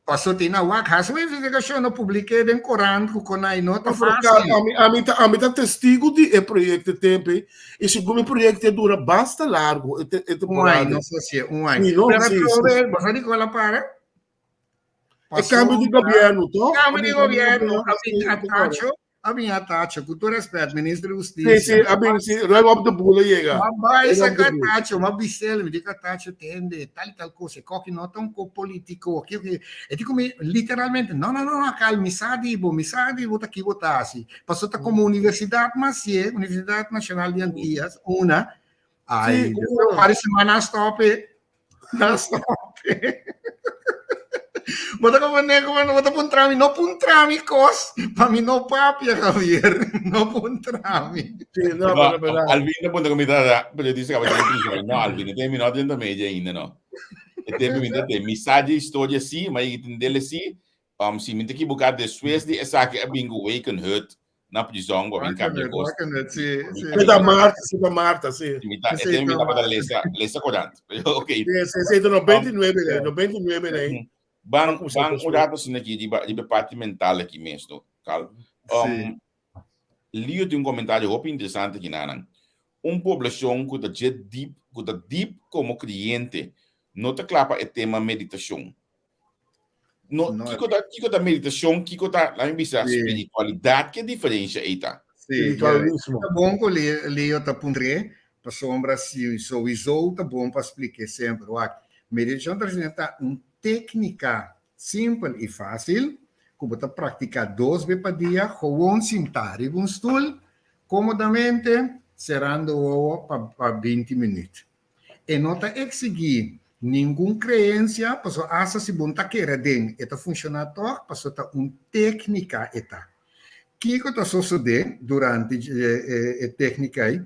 Paso tin na wak hasi un investigashon no publik'é den korant ku konai no ta Pero Carl, fásil. ami, ami ta, ami ta testigo di e proyecto e tempo ei, i segun e proyecto e dura basta largo, e, te, e Un aña, temporada. nos hasié un aña. Sí, no, Pero sí, sí. atrobe, bo sa di kon a para? E cambio di Pasobra gobierno, toch? cambio di A bin cambio di gobierno, gobierno, a bin sí, a te acuerdo. tacho, a bin a tacho, ku tur respet, minister di Sí, Hustisia. sí, a bin, sí, ruim op de boel a yega. Ma bai Ruim op de saca boel. tacho, ma bisel, mi di ka tacho tende, tal y tal cosa, e koki no ta un ko politico, ki ki, e di ku mi literalmente, no, no, no, no, Cal, mi sa di bo, mi sa di bo ta ki bo ta hasi. Paso ta como universidad mas sie, Universidad Nacional di Antillas, una, Sí, ai, despues un una. par di semana a stop e, na stop e. Bo ta comprende como bo ta puntra mi, no puntra mi cos, pa mi no papia, Javier, no puntra mi. Sí, no, No, pero verdad. Alvin ta punta ku mi ta periodista kaba den prison. No, Alvin, e mi no dentro media ainda, no. E tempo mi ta te mi sa di historia sí, ma i tendele sí. Si mi ta equivoca, despues di esaki a bin ku Wakenhut na prison, ku a bin cambia Wakenhut, cos. Wakenhut, sí, sí. Se ta Marta, se ta Marta, sí. Mi ta, e Sí, tempo mi ta tabata Marta. lesa, lesa corant. Ok. Sí, sí, sí, ta 99, nee, 99, nee. Ban, Ban ban un rato asina aki riba, riba e parti mental aki mes, no, Carl. Sí. Leo tin un comentario hopi interesante aki nanan. Un poblacion cu ta dje diep, cu ta diep como creyente, no ta cla pa e tema meditacion. No, No, kiko ta, kiko ta meditacion, kiko ta, laat me bisa, Sí. spiritualidad, ke diferencia ei ta? Sí, Spiritualismo. Ta bon ku Leo ta puntr'é, pasobra si sowieso ta bon pa splik'é semper. Wak, meditacion trascendental ta un técnica simpel i fácil ku bo ta praktiká dos be pa dia, gewoon sintá riba un stul, kómodamente, serando wowo pa pa 20 minüt. E no ta eksigí ningun kreensia, pasobra asta si bo no ta kere aden, e ta funshoná tòg, pasobra ta un téknika e ta. Kiko ta sosodé durante e téknika ei?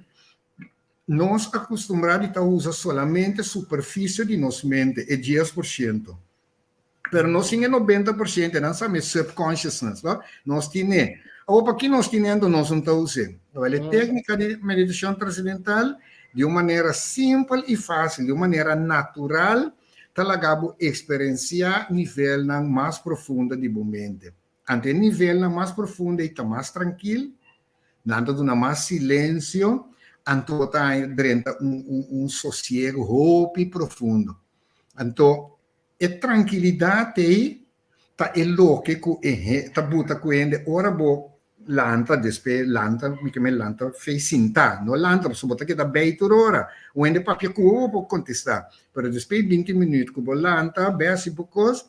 Nos a kustumbrá di ta usa solamente superfisio di nos mente, e 10%. Pero nos tin e 90%, nan sa mi subconsciousness, no? Nos tine. Awor, pa ki nos tine anto nos no ta us'é? Wel, e téknika di meditashon trascendental, di un manera simpel i fásil, di un manera natural, ta laga bo eksperensiá nivelnan mas profundo di bo mente. Anto e nivelnan mas profundo ei ta mas trankil, nan ta duna mas silensio, anto bo ta haña drenta un sosiego hopi profundo. Anto E trankilidat ei ta e loke ku e ta buta ku hende ora bo lanta, despe lanta, mi ke men lanta fei sintá, no lanta pasobra bo ta keda bei tur ora. Un hende papia ku bo, bo por kontestá, pero despe di binti minüt ku bo lanta, bai hasi bo kos,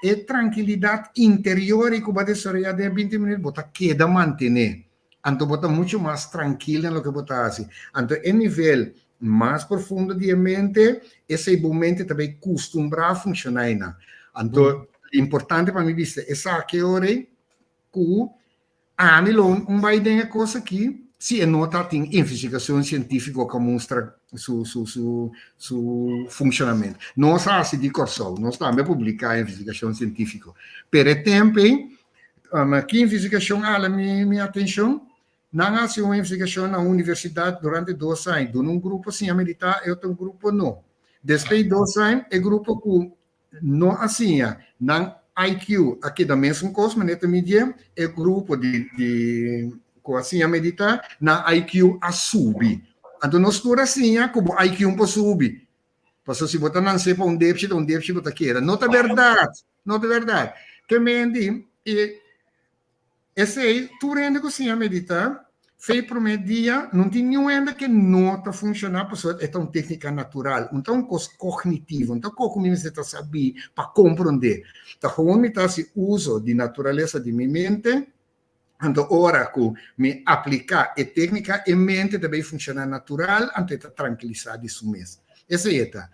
e trankilidat interior ei ku bo a desaroyá den e binti minüt bo ta keda mantené. Anto bo ta muchu mas trankil den loke bo ta hasi. Anto e nivel mas profundo di e mente, esei bo mente ta bay kustumbrá funshoná einan. Anto importante pa mi bisa esaki ora ei ku ami lo un bay den e kos aki si e no ta tin investigashon sientífiko ku a mustra su su su su funshonamentu. Nos a hasi di Kòrsou, nos tambe a publiká investigashon sientífiko, pero e tempu ei Ki investigashon a hala mi atenshon? Nan a hasi un investigashon na un universidat durante dos aña. Duna un grupo siña meditá e otro grupo no. Despues di dos aña e grupo ku no a siña, nan IQ a keda mesun kos manera ta midié. E grupo di ku a siña meditá, nan IQ a subi. Anto nos tur a siña ku bo IQ por subi. Pasobra si bo ta nansé pa un depshi, ta un depshi bo ta keda. No ta bèrdat! No ta bèrdat. Ke men di, e esei tur hende ku siña meditá, fei promé dia, no tin niun hende ke no ta funshoná pasobra e ta un téknika natural, no ta un kos kognitivo, no ta kos ku mi mester ta sabí pa komprondé. Ta gewoon mi ta hasi uso di naturalesa di mi mente. Anto ora ku mi apliká e téknika, e mente ta bay funshoná natural, anto e ta trankilisá di su mes. Esei e ta.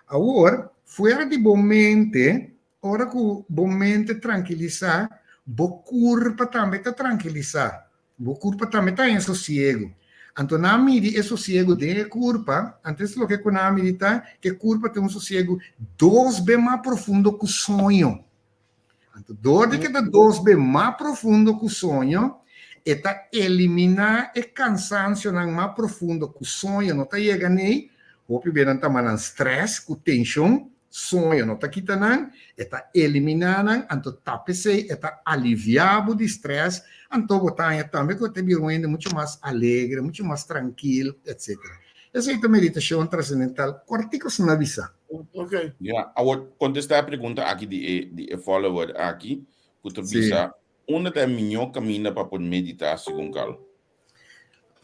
Awor, fuera di bo mente, ora ku bo mente trankilisá, bo kurpa tambe ta trankilisá. Bo kurpa tambe ta haña sosiegu. Anto nan a midi e sosiegu den e kurpa, anto es loke ku nan a midi ta ku e kurpa tin un sosiegu dos be mas profundo ku soño. Anto dor di ke ta dos be mas profundo ku soño, e ta eliminá e kansansionan mas profundo ku soño no ta yega n'ei, hopi be nan ta manan strès ku tenshon. Soño no ta kita nan, e ta eliminá nan, anto ta p'esei e ta aliviá bo di strès, anto bo ta haña tambe ku bo ta bira un hende muchu mas alegre, muchu mas trankil, etsetera. Esei ta meditashon trasendental kòrtiku asina a bisa. Ok. Ya, awor kontestá e pregunta aki di e di e follower aki ku ta bisa, Unda ta e mihó kaminda pa por meditá segun Carl?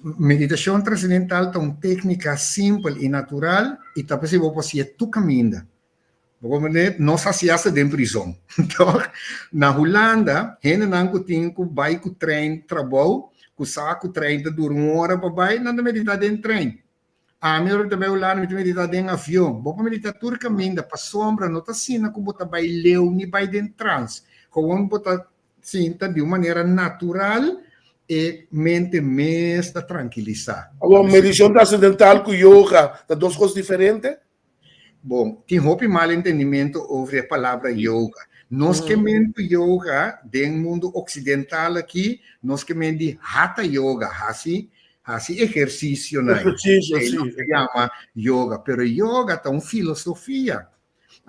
Meditashon trasendental ta un téknika simpel i natural i ta p'esei bo por hasié tur kaminda. Bo komprendé? Nos hasi asta den prizon, tòg? Na Hulanda, hendenan ku tin ku bai ku trein trabou, ku sa ku trein ta dura un ora pa bai, nan ta meditá den trein. Ami ora mi ta bai Hulanda mi ta meditá den avion. Bo por meditá tur kaminda, pasobra no ta asina ku bo ta bai leu ni bai den trans. Gewoon bo ta Sinta di un manera natural e mente mes ta trankilisá. Awor, medishon trascendental ku yoga ta dos kos diferente? Bon, tin hopi mal entendimento over e palabra yoga. Nos ke men ku yoga den mundu oksidental aki, nos ke men di hatha yoga, hasi hasi ehersisionan. Ehersisio, si. Nos ta yama yoga, pero yoga ta un filosofia.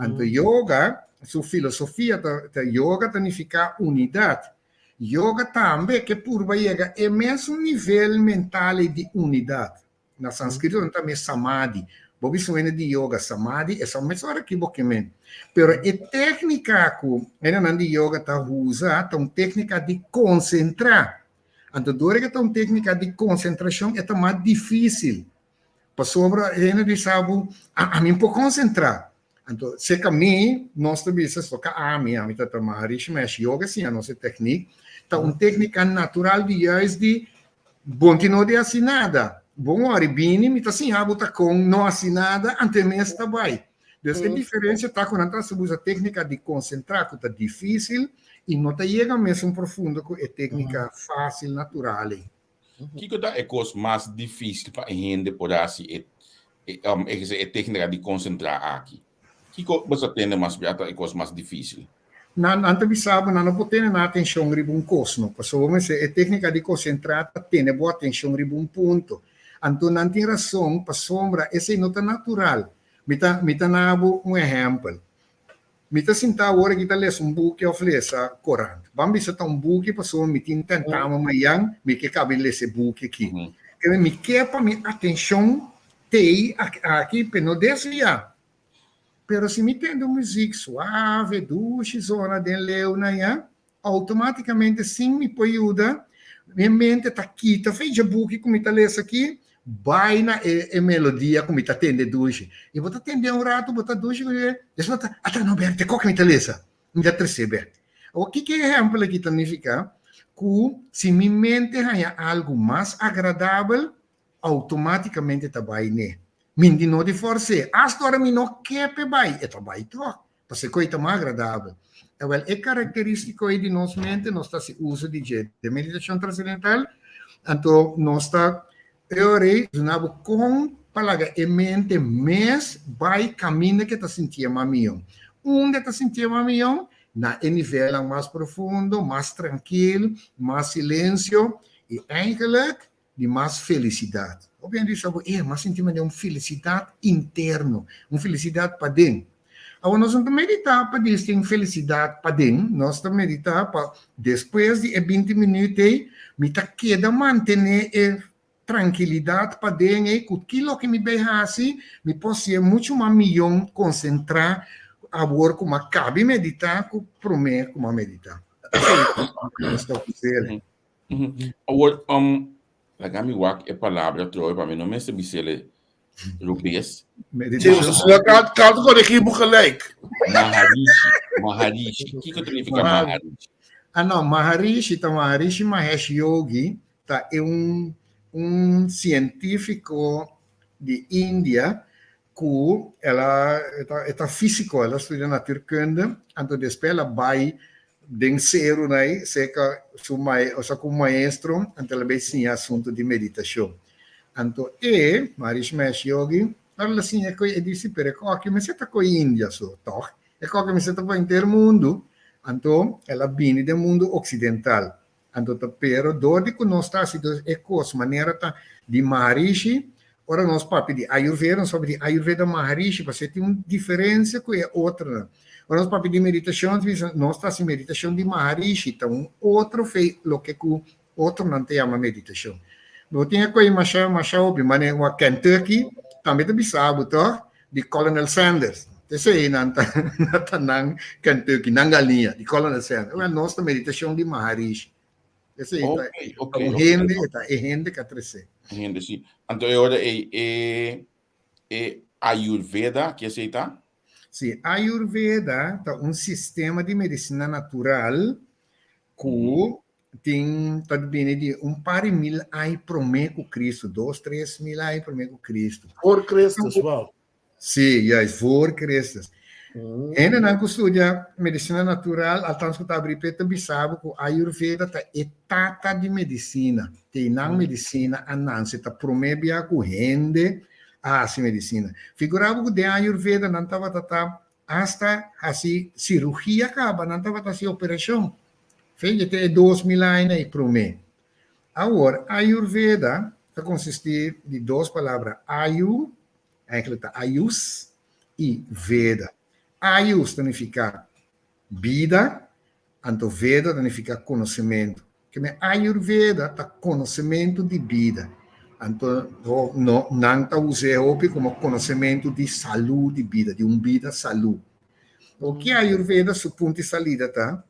Anto yoga, su filosofia ta, ta yoga ta nifiká unidat. Yoga tambe ke purba yega e mesun nivel mental ei di unidat. Na sanskrito nan ta mé samadhi. Bo bisa un hende di yoga samadhi, e sa mes ora ki bo ke men. Pero e téknika ku hendenan di yoga ta usa ta un téknika di konsentrá. Anto dor ke ta un téknika di konsentrashon e ta mas difísil. Pasobra hende bisa bo, ami no por konsentrá. Anto, serka mi, nos ta bisa, soka ami, ami ta ta Maharishi Mahesh Yoga siña nos e teknik, ta un teknika natural di juist di bon tin no di hasi nada. Bon wòri bini, mi ta siña bo ta kon no hasi nada, anto e mes ta bai. Dus e diferensia ta ku nan ta hasi usa teknika di konsentrá ku ta difísil i no ta yega mesun profundo ku e teknika fásil natural ei. Kiko ta e kos mas difísil pa e hende por hasi e e téknika di konsentrá aki? Kiko bo sa tende mas bia ta e kos mas difísil? Nan nan ta bisa bo nan no por tene nan atenshon riba un kos no, pasobra bo mester e téknika di konsentrá ta tene bo atenshon riba un punto. Anto nan tin rason pasobra esei no ta natural. Mi ta mi ta na bo un ehèmpel. Mi ta sinta awor aki ta lesa un buki of lesa korant. Ban bisa ta un buki pasobra mi tin tentama mayan, mi ke kaba di lesa e buki aki. Kende mi ke pa mi atenshon tei aki pe no desviá. Pero si mi tende un muzik suave, dushi zona den leunan ya, Automáticamente sin mi por yuda, mi mente ta kita fe dje buki ku mi ta lesa aki, bai na e e melodia ku mi ta tende dushi. I bo ta tende un ratu, bo ta dushi ku dje, despues bo ta, ata no bèk, te koke mi ta lesa, mi ta tres'é bèk. Awor, kiko e ehèmpel aki ta nifiká? Ku si mi mente haña algu mas agradabel, outomátikamente ta bai n'e. Mi di no di fòrs'é. Asta ora mi no ke p'e bai, e ta bai tòg. Pasobra e koi ta mas agradabel. Awèl, e karakterístiko ei di nos mente, nos ta hasi uso di dje den meditashon trasendental. Anto nos ta e ora ei duna bo kon pa laga e mente mes bai kaminda ku e ta sintié mas mihó. Unda e ta sintié mas mihó? Na e nivelnan mas profundo, mas trankil, mas silensio i eigenlik di mas felisidat. Hopi hende bisa bo, eh, m'a sinti manera un felisidat interno, un felisidat paden. Awor nos no ta meditá pa dis tin felisidat paden, nos ta meditá pa despues di e binti minüt ei, mi ta keda mantené e trankilidat paden ei ku ki loke mi bay hasi, mi por si'e muchu mas miyon konsentrá awor ku m'a kabi meditá ku promé ku m'a meditá. Esei nos ta ofresé. Awor, laga mi wak e palabra trobe pa mi no mester bisele robes. Sí, Carl ta corregí bo gelijk. Maharishi, Maharishi. Kiko ta nifica Maharishi? Ah no, Maharishi ta Maharishi Mahesh Yogi ta e un un científico di India ku el a e ta físico, el a studia natuurkunde, anto despues el a bai Den seru nai serka su mae osea ku un maestro anto el a bay siña asuntu di meditashon. Anto e, Maharishi Mahesh Yogi, ora el a siña e koe e disi pero e koki mester ta koe India so, tòg? E koki mester ta pa henter mundu. Anto el a bini den mundu oksidental. Anto ta pero dor di ku nos ta hasi e kos manera ta di Maharishi. Ora nos papia di Ayurveda, nos papia di Ayurveda Maharishi, pasobra tin un diferensia ku e otronan. Ora nos papia di meditashon, nos bisa nos ta hasi meditashon di Maharishi, ta un otro fe loke ku otronan ta yama meditashon. Bo tin e koe masha masha hopi, manera wak Kentucky tambe ta bisa bo tòg di Colonel Sanders. Esei nan ta ta nan Kentucky, nan galiña di Colonel Sanders. Wèl, nos ta meditashon di Maharishi. Esei ta un hende, e ta e hende ku a tres'é. Hende, si. Anto e ora ei e e Ayurveda, ke esei ta? Si, Ayurveda ta un sistema di medisina natural ku tin ta bini di un par di mil aña promé ku Kristu, dos, tres mil aña promé ku Kristu. Voor Christus, wow. Sí, juist, voor Christus. Hendenan ku studia medisina natural, althans ku ta abri p'e, ta bisa bo ku Ayurveda ta e tata di medisina. Te nan medisina a nanse, ta promé bia ku hende a hasi medisina. Figura bo ku den Ayurveda nan tabata ta hasta hasi sirugia kaba, nan tabata hasi operashon. Fei te e 2000 aña ei promé. Awor, Ayurveda ta konsistí di dos palabra, ayu, Eigenlijk ta ayus i veda. Ayus ta nifiká bida, anto veda ta nifiká konosementu. Ke men ayurveda ta konosementu di bida. Anto no nan ta us'é hopi komo konosementu di salú di bida, di un bida salú. Oke ayurveda su punto di salida ta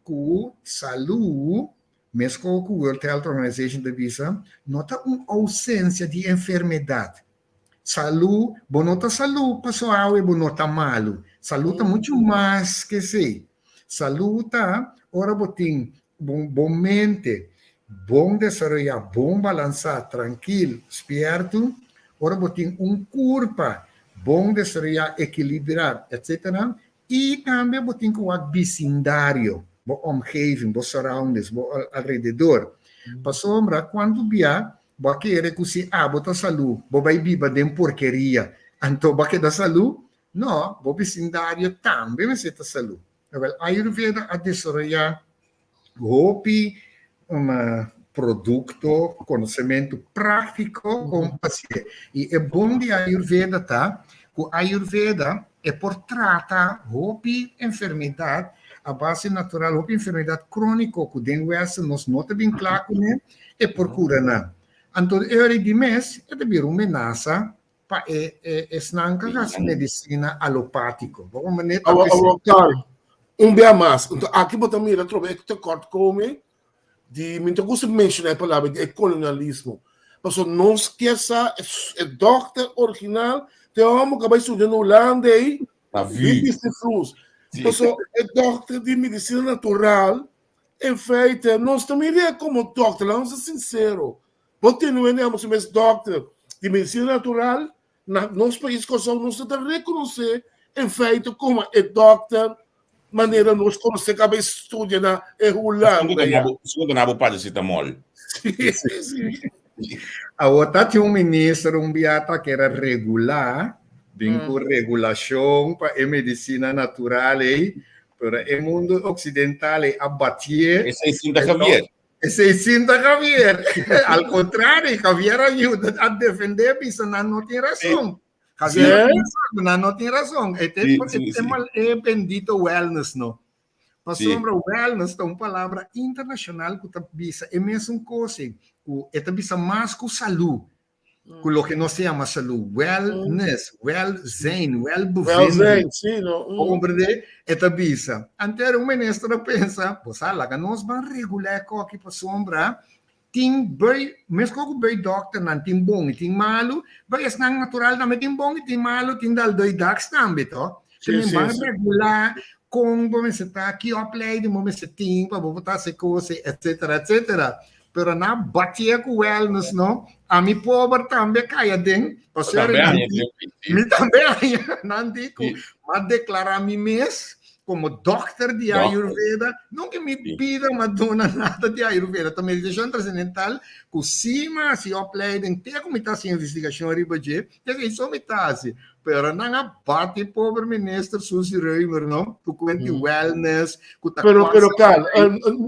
ku salú, meskos ku World Health Organization ta bisa, no ta un ousensia di enfermedat. Salú, bo no ta salú paso awe bo no ta malu. Salú ta muchu mas ke esei. Salú ta ora bo tin bo bo mente bon desaroyá, bon balansá, trankil, spièrtu, ora bo tin un kurpa bon desaroyá, ekilibrá, etcétera, i tambe bo tin ku wak bisindario, bo omgeving, bo surroundings, bo alrededor. Pasobra kuantu bia Bo a kere ku si abo ta salú, bo bai biba den porkeria, anto bo a keda salú? No, bo bisindario tambe mester ta salú. Awèl, Ayurveda a desaroyá hopi produkto, konosementu práktiko kon pa hasié. I e bon di Ayurveda ta ku Ayurveda e por trata hopi enfermedat a base natural, hopi enfermedat króniko ku den wèstern nos no ta bin kla kuné, e por kura nan. Anto e ora di mes e ta bira un menasa pa e esnan ku a hasi medisina alopátiko. Bo manera ta Awor, awor, Carl, un bia mas. Anto aki bo ta mira atrobe e tekortkoming di, mi ta gusta menshoná e palabra di e kolonialismo. Pasobra nos kier sa e dòkter original ta e hòmber ku a bai studia na Hulanda ei, Na VU. di bisti flus. Pasobra e dòkter di medisina natural En feite, nos ta mir'é komo dòkter, laga nos ta sinsero. Bo tene un hende yama su mes dòkter di medisina natural, na nos pais Kòrsou nos no ta rekonosé en feite komo e dòkter manera nos konosé ku a bai studia na e Hulanda ya. Esun ku ta na bo paracetamol. Sí, sí. Awor ta tin un minister un bia ta kere regulá, bin ku regulashon pa e medisina natural ei, Pero e mundo occidental ei a batié. Esei sinta Javier. Esei sinta Javier. Al contrario, Javier a yuda a defendé bisa nan no tin rason. Javier a bisa ku nan no tin rason. E te e bendito wellness no. Pasobra wellness ta un palabra internashonal ku ta bisa e mesun kos ei, ku e ta bisa mas ku salú. Ku loke nos ta yama salú, wellness, welzijn, welbevinden. Welzijn, sí, no. Bo komprendé? E ta bisa. Antes un minister a pensa, bo sa, laga nos ban regulá e koki pasobra tin bui, meskos ku bui dòkternan tin bon i tin malu, bui esnan natural tambe tin bon i tin malu, tin dal doi daks tambe, to. Sí, Te sí, ban sí. regulá kon bo mester ta, ki opleiding bo mester tin pa bo por ta hasi kos, etcétera, etcétera. Pero nan batié ku wellness no. Ami pober tambe kai aden. Pasobra Tambe nan aña di, den mi tambe aña. Nan di ku Sí. m'a deklará mi mes. Komo dòkter di Ayurveda, nunka mi bida m'a duna nada di Ayurveda. Ta meditashon trascendental ku si m'a hasi opleiding, te ku mi ta hasi investigashon riba dje, te ku esei mi ta hasi. Pero nan a bati pober minister Suzy Römer, no? Ku kuent di wellness, ku ta Pero, pero Carl,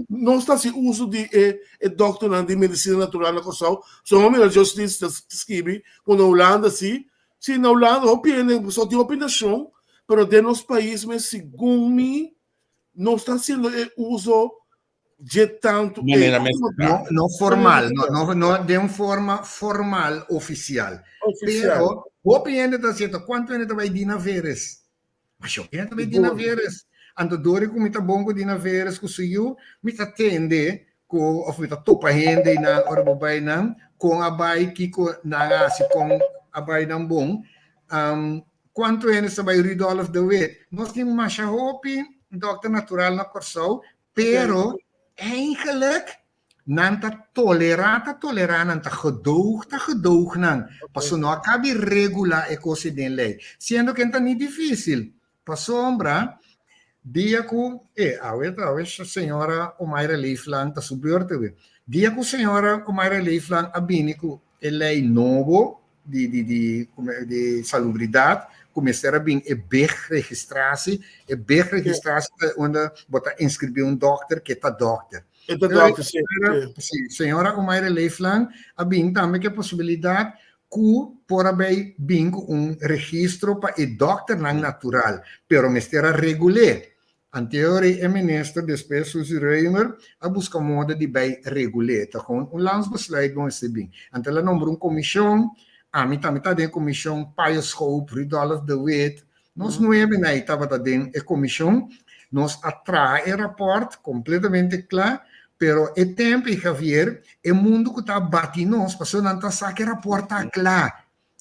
nos ta hasi uso di e e dòkternan di medisina natural na Kòrsou. So mi mira Justin ta skibi ku na Hulanda si, Si na Hulanda hopi hende so tin hopi nashon, pero den nos pais mes segun mi no sta hasiendo e uso dje tantu ei. Manera mes No, no formal, no, no, no den un forma formal ofisial. Ofisial. Pero hopi hende ta hasiendo, kuantu hende ta bai Dina Veres? Masha hopi hende ta bai Dina Veres. Anto dor ku mi ta bon ku Dina Veres ku su yu, mi ta tende ku of mi ta topa hende einan ora bo bai nan, kon a bai, kiko nan a hasi, kon a bai nan bon. Kuantu hende sa bai Rudolf de Wit? Nos tin masha hopi dòkter natural na Kòrsou, pero eigenlijk nan ta tolerá ta tolerá nan, ta gedoog ta gedoog nan, pasobra no a kabi regulá e kos ei den lei. Siendo ke ta ni difísil, pasobra dia ku e awe ta awe señora Omaira Leeflang ta su beurt awe. Dia ku señora Omaira Leeflang a bini ku e lei nobo di di di di salubridat ku mester a bin e big registratie, e big registratie ta unda bo ta inskribí un dòkter ke ta dòkter. E ta dòkter, si. Si, señora Omaira Leeflang a bin tambe ku e posibilidat ku por a bay bin ku un registro pa e dòkternan natural, pero mester a regul'é. Anteori e minister, despues Suzy Römer, a buska moda di bay regul'é. Ta gewoon un landsbesluit bo mester bin. Anto el a nombra un komishon, ami tambe ta den e komishon, Payo Schoop, Rudolf de Wit, nos nuebe nai tabata den e komishon. Nos a traha e rapòrt kompletamente kla, pero e tempu ei Javier, e mundu ku ta bati nos, pasobra nan ta sa ku e rapòrt ta kla.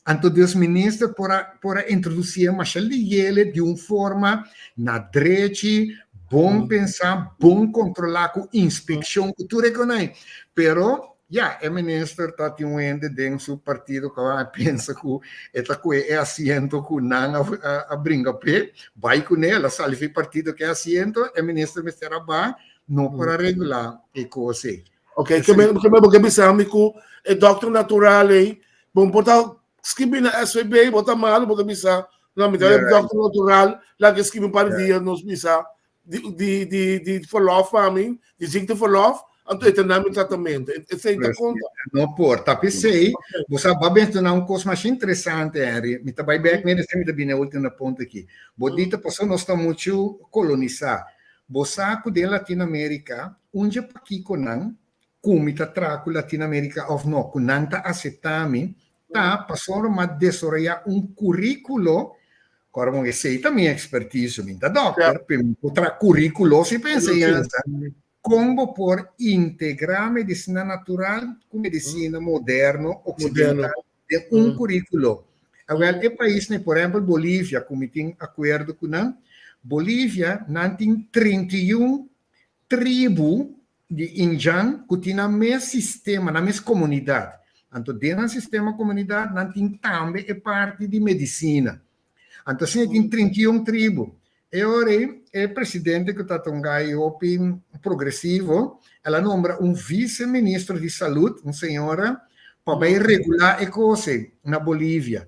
Anto dus minister por a por a introducié masha liyele di un forma na drechi, bon pensá, bon controlá cu inspeccion cu tur e conai. Pero ya, e minister ta tin un hende den su partido cu a pensa cu e ta cue e asiento cu nan a a bringa p'e, bai cune, el a sali fi partido cu e asiento, e minister mester a ba, no por a regla e cos ei. Ok, ke me ke me bo ke bisa mi ku e dokter natural ei, bo por ta skibi na SVB, bo ta malo, bo ta bisa, no, mi ta e dokter natural, laga skibi un par di dia, nos bisa di di di di verlof pa mi, di ziekteverlof, anto e ta na mi tratamento. Esei ta konta. No por, ta p'esei, bo sa, bo a menshoná un kos masha interesante, Henry, mi ta bai bèk mira esei mi ta bini e último punto aki. Bo di ta pasobra nos ta muchu kolonisá. Bo sa ku den Latinoamérika, un dje pakiko nan ku mi ta traha ku Latinoamérika òf no, ku nan ta aseptá mi, ta pasobra mi a desaroyá un kuríkulo, ku ora bon esei ta mi ekspertiso, mi ta dòkter, pero mi por traha kuríkulo si pa enseñansa, kon bo por integrá medisina natural ku medisina moderno, oksidental, den un kuríkulo. Awèl, e paisnan, por ehèmpel Bolivia, ku mi tin akuerdo ku nan, Bolivia nan tin 31 tribu di indjan ku tin nan mes sistema, nan mes komunidat. Anto den nan sistema komunidat nan tin tambe e parti di medisina. Anto asina tin 31 tribu. E ora ei e presidente ku ta un gai hopi progresivo, el a nombra un vice ministro di salud, un señora, pa bai regulá e kos ei na Bolivia.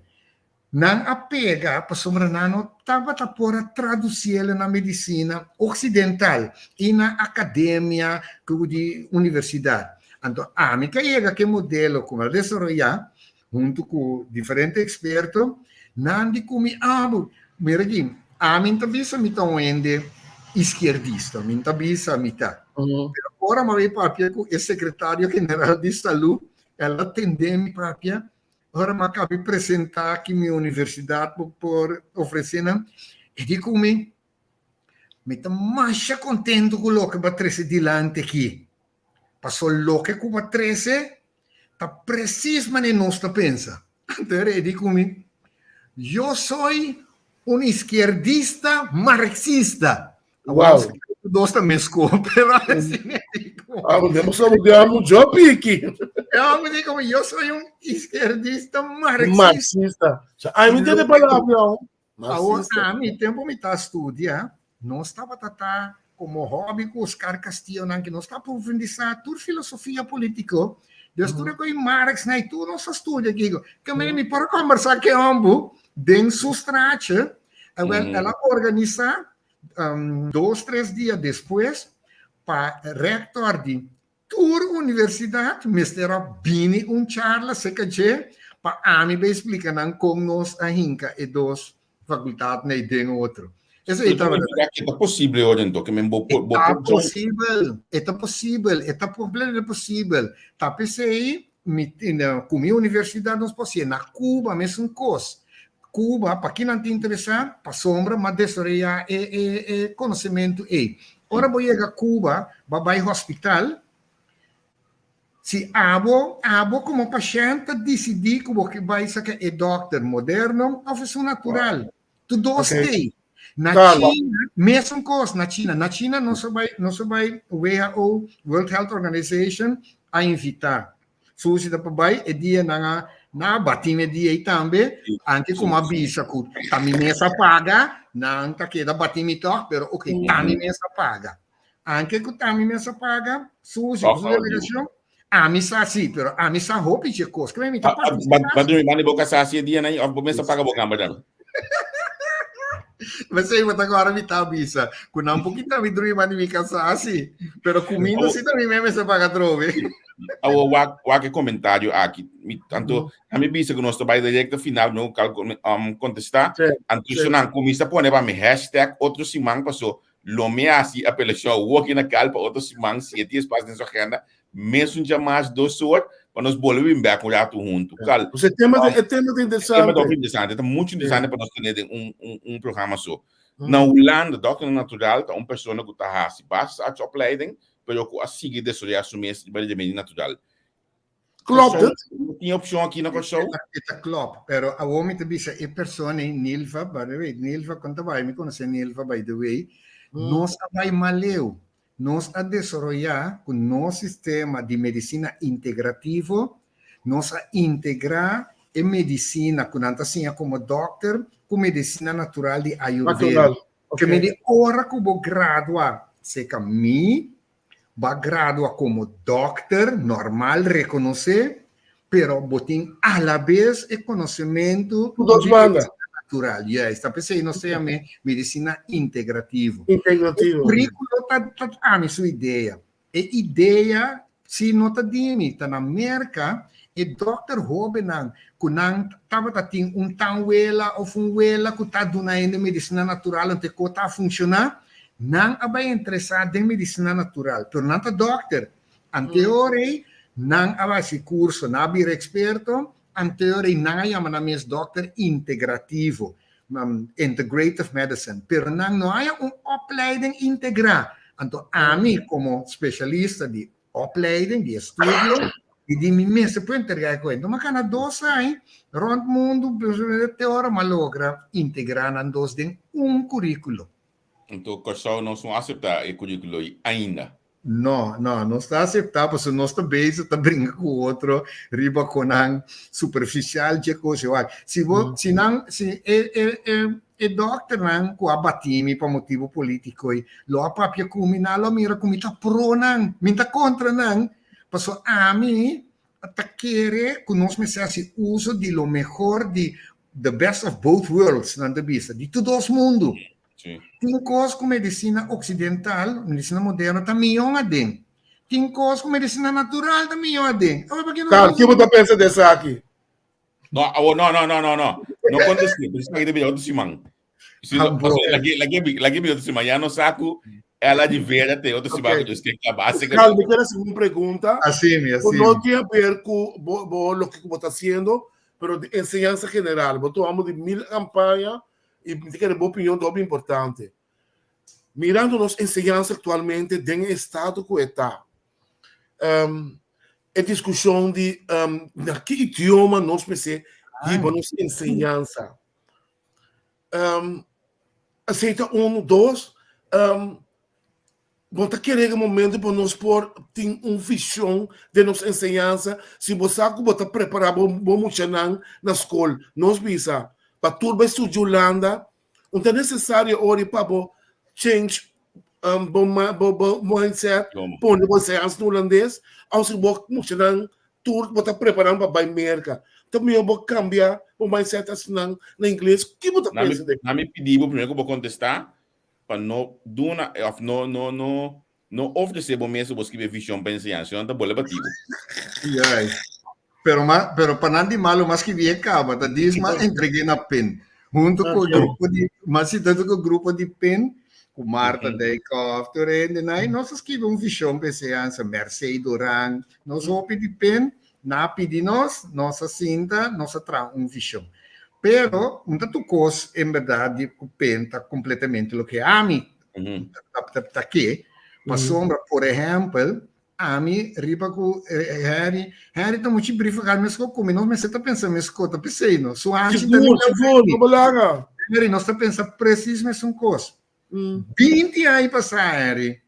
Nan a pega pasobra nan no tabata por a tradusiel na medisina oksidental i na akademia ku di universidat. Anto ami ke a yega ku e modelo ku mi a desaroyá huntu ku diferente eksperto, nan di ku mi abo, mira aki, ami n'ta bisa mi ta un hende iskierdista, mi n'ta bisa mi ta. Pero ora mi a bai papia ku e sekretario general di salú, el a tende mi papia, ora mi a kabi presentá aki mi universidat por por ofresé nan, e di ku mi, mi ta masha kontentu ku loke bo a trese dilanti aki. Paso loke ku bo a trese ta presis manera nos ta pensa. Anto e di ku mi, Yo soy un izquierdista marxista. Wow. Dos ta mesco, pero asina e di ku mi. Ah, bo sa bo dia mucho piki. Ja, mi di ku mi, yo soy un izquierdista marxista. Marxista. Ay, mi tende palabra. Awor, ami, tempo mi ta studia, Nos tabata ta komo hòbi ku Oscar Castillonan ke nos ta profundisá tur filosofia polítiko. Dus tur e koi Marx na i tur nos a studia kiko. Ke manera mi por a kòmbersá ku e hòmber den su straatje. Awèl el a organisá dos tres dia despues pa rèktor di Tur universidat mester a bini un charla serka dje pa ami bay splika nan kon nos a hinka e dos fakultatnan ei den otro. Esei tabata. E ta posible ora enton ke men bo por E ta posibel, e ta posibel, e ta completamente posibel. Ta p'esei mi ku mi universidat nos por hasié. Na Cuba mesun kos. Cuba, pa kinan ta interesá? Pasobra m'a desaroyá e e e konosementu ei. Ora bo yega Cuba, bo a bai hospital, si abo abo komo pashènt ta disidí ku bo ke bai saka e dòkter moderno òf esun natural. Tur dos t'ei. Na China, mesun kos na China. Na China nos a bai nos a bai WHO, World Health Organization, a invitá. Susi ta pa bai e dia nan a nan a batin e dia ei tambe, anke ku mi a bisa ku ta mi mes a paga, nan ta keda batin mi tòg, pero oke, ta mi mes a paga. Anke ku ta mi mes a paga, Susi ku su delegashon, ami sa si, pero ami sa hopi dje kos. Kende mi ta partisipá. Ba drumi banda di bo kasá si e dia nan òf bo mes a paga bo kamba tambe? P'esei bo ta gora mi ta bisa ku nan por kita mi drumi banda di mi kasá si, pero kuminda si ta mi mes mester paga atrobe. Awo wak wak e komentario aki. Mi tanto a mi bisa ku nos ta bai direkto final no kal kontestá. Anto si nan kuminsá pone pa mi hashtag otro siman paso lo mi hasi apelashon awo aki na kal pa otro siman si e tin espasio den su agenda mesun djamas 2 or pa nos bolbe bin bek un ratu huntu. Kal. E tema e tema ta interesante. E tema ta hopi interesante. Ta mucho interesante pa nos tene den un un programa so. Na Hulanda dòkternan natural ta un persona ku ta hasi basisartsopleiding pero ku a sigui desaroyá su mes riba di remedi natural. Klopt het? No tin opshon aki na Kòrsou? E ta klòp, pero awor mi ta bisa e persona ei, Nilva, by the way, Nilva, kon ta bai? Mi konosé Nilva, by the way. Nos a bai maleu. Nos a desaroyá ku nos sistema di medisina integrativo, nos a integrá e medisina ku nan ta siña komo dòkter ku medisina natural di Ayurveda. Natural. Ke mi di ora ku bo gradua seka mi, bo a gradua komo dòkter normal rekonosé, pero bo tin alabes e konosementu Ku dos di banda. medisina natural. Juist, ta p'esei nos ta yam'é medisina integrativo. Integrativo. E kuríkulo ta ta ami su idea. E idea si no ta di mi, ta na Merka e dòkter hóbennan ku nan tabata tin un tanwela òf un wela ku ta duna hende medisina natural anto e kos ta funshoná, nan a bai interesá den medisina natural, pero nan ta dòkter. Anto e ora ei nan a hasi kurso, nan a bira eksperto, anto e ora ei nan a yama nan mes dòkter integrativo, integrative medicine, pero nan no haya un opleiding integrá. Anto ami komo spesialista di opleiding, di estudio, i di mi mester por entrega e kuenta. Mi a gana dos aña rònt mundu, te ora mi a logra integrá nan dos den un kuríkulo. Anto Kòrsou nos no aseptá e kuríkulo ei ainda? No, no, nos ta aseptá pasobra nos ta bezig ta bringa ku otro riba konan superfisial dje kos ei wak. Si bo, si nan, si e e e e dòkternan ku a batí mi pa motibu polítiko ei lo a papia ku mi, nan lo a mira ku mi ta pro nan, mi ta kontra nan, pasobra ami ta kere ku nos mester hasi uso di lo mehor di the best of both worlds, nan ta bisa, di tur dos mundu. Tin kos ku medisina oksidental, medisina moderno ta mihó aden. Tin kos ku medisina natural ta mihó aden. Awor pa ke no Carl, ke bo ta pensa di esaki? No, awor no, no, no, no, no. No kontest'é, pero esaki ta bira otro siman. Si no, lag'é, lag'é, lag'é bira otro siman. Ya nos sa ku ela di vera te otro siman ku Dios ke kaba. Así Carl, mi quiero hacer un pregunta. Así mi, así. No tiene que ver ku bo, bo, lo que bo ta haciendo, pero di enseñanza general. Bo ta di mil campaña i mi ta kere bo opinion ta hopi importante. Mirando nos enseñansa aktualmente den e estado ku e ta, e diskushon di na ki idioma nos mester hiba nos enseñansa. Esei ta unu. Dos, Bo ta kere e momento pa nos por tin un vision den nos enseñansa? Si bo sa ku bo ta prepará bo bo muchanan na skol, nos bisa pa tur bai studia Hulanda, un ta nesesario ora pa bo. change um, bo, bo, bo mindset, pone bo enseñansa na hulandes, of si bo muchanan tur bo ta preparando pa bai Merka. Ta mihó bo kambia bo mindset asina na ingles. Ki bo ta pensa de? Na mi pidi bo primero ku bo kontestá pa no duna of no no no no ofresé bo mes ku bo skibi e vishon pa enseñansa, si no nan ta bola bati bo. Juist. Pero ma, pero pa nan di malo mas skibi e kaba, ta dis ma entregué na pen. Hunto ku grupo di, ma si tanto ku grupo di pen, ku Marta Dijkhoff, tur hende, nan, nos a skibi un vishon pa enseñansa, Mercé Duran, nos hopi di pen, nan a pidi nos, nos a sinta, nos a traha un vishon. Pero, un ta tur kos, en berdad, di ku pen ta kompletamente loke ami ta, ta, ta ke, pasobra, por ehèmpel, Ami riba ku Harry, Harry ta muchi brief agar mesko ku mi, nos mester ta pensa mesko, ta pesei no. Su hanchi ta Sigur, sigur, no balaga. Harry, nos ta pensa precies mesun kos. 20 aña pasá, Harry,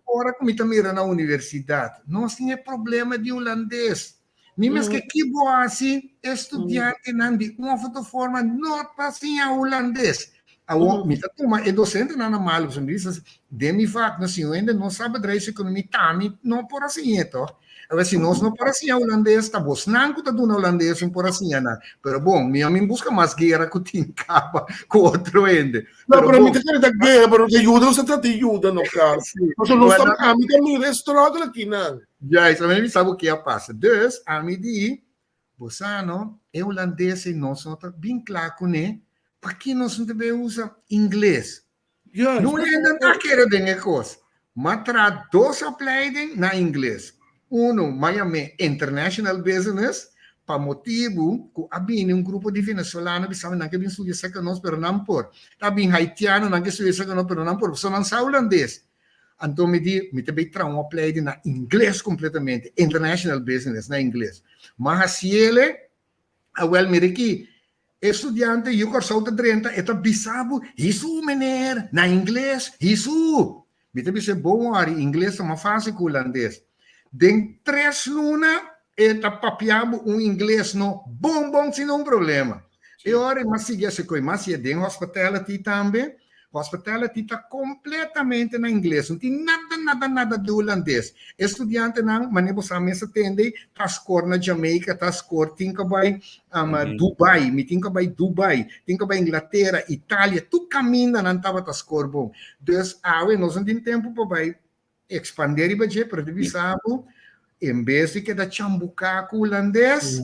ora ku mi ta mira na universidat, nos tin e problema di hulandes. Mi mes ke ki bo hasi, e studiantenan di un of otro forma no ta siña hulandes. Awor, mi ta tuma e dosentenan na malu, pasobra mi bisa, den mi vak no siña hende no sa bedrijfseconomie, tami no por a siñ'é tòg. Awor, si nos no por a siña hulandes, ta bosnan ku ta duna hulandes un por a siña nan. Pero bon, mi a min buska mas guera ku tin kaba ku otro hende. No, pero mi ta kere ta guera, pero ta yuda, nos ta trata di yuda no, Carl. Pasobra nos ta, ami ta mira e struggle akinan. Juist, ami sa bo ke a pasa. Dus, ami di, bo sa no, e hulandes ei nos no ta bin kla kuné, paki nos no ta bay usa ingles? Juist. No hende ta kere den e kos. M'a traha dos opleiding na ingles. Uno, m'a yam'é International Business, pa motibu ku a bini un grupo di venezolano bisa mi nan ke bin studia serka nos, pero nan por. Ta bin haitiano nan ke studia serka nos, pero nan por, pasobra nan sa hulandes. Anto mi di, mi ta bay traha un opleiding na ingles completamente, International Business na ingles. M'a haciele, awel mira aki, e studiante yu Kòrsou ta drenta, e ta bisa bo, Hisu meneer, na ingles, hisu! Mi ta bisa e bon wòri, ingles ta mas fácil ku hulandes. Den tres luna e ta papia bo un ingles no bon bon sin un problema. E ora e mas sigui hasi koe, mas si e den hospitality tambe, hospitality ta completamente na ingles, no tin nada nada nada di hulandes. E studiantenan, manera bo sa mes a tende, ta score na Jamaica, ta score, tin ku bai Dubai, mi tin ku bai Dubai, tin ku bai Inglatera, Italia, tur kaminda nan tabata score bon. Dus awe nos no tin tempu pa bai Expandé riba dje, pero di bisa bo, en bes di keda chambuká ku hulandes,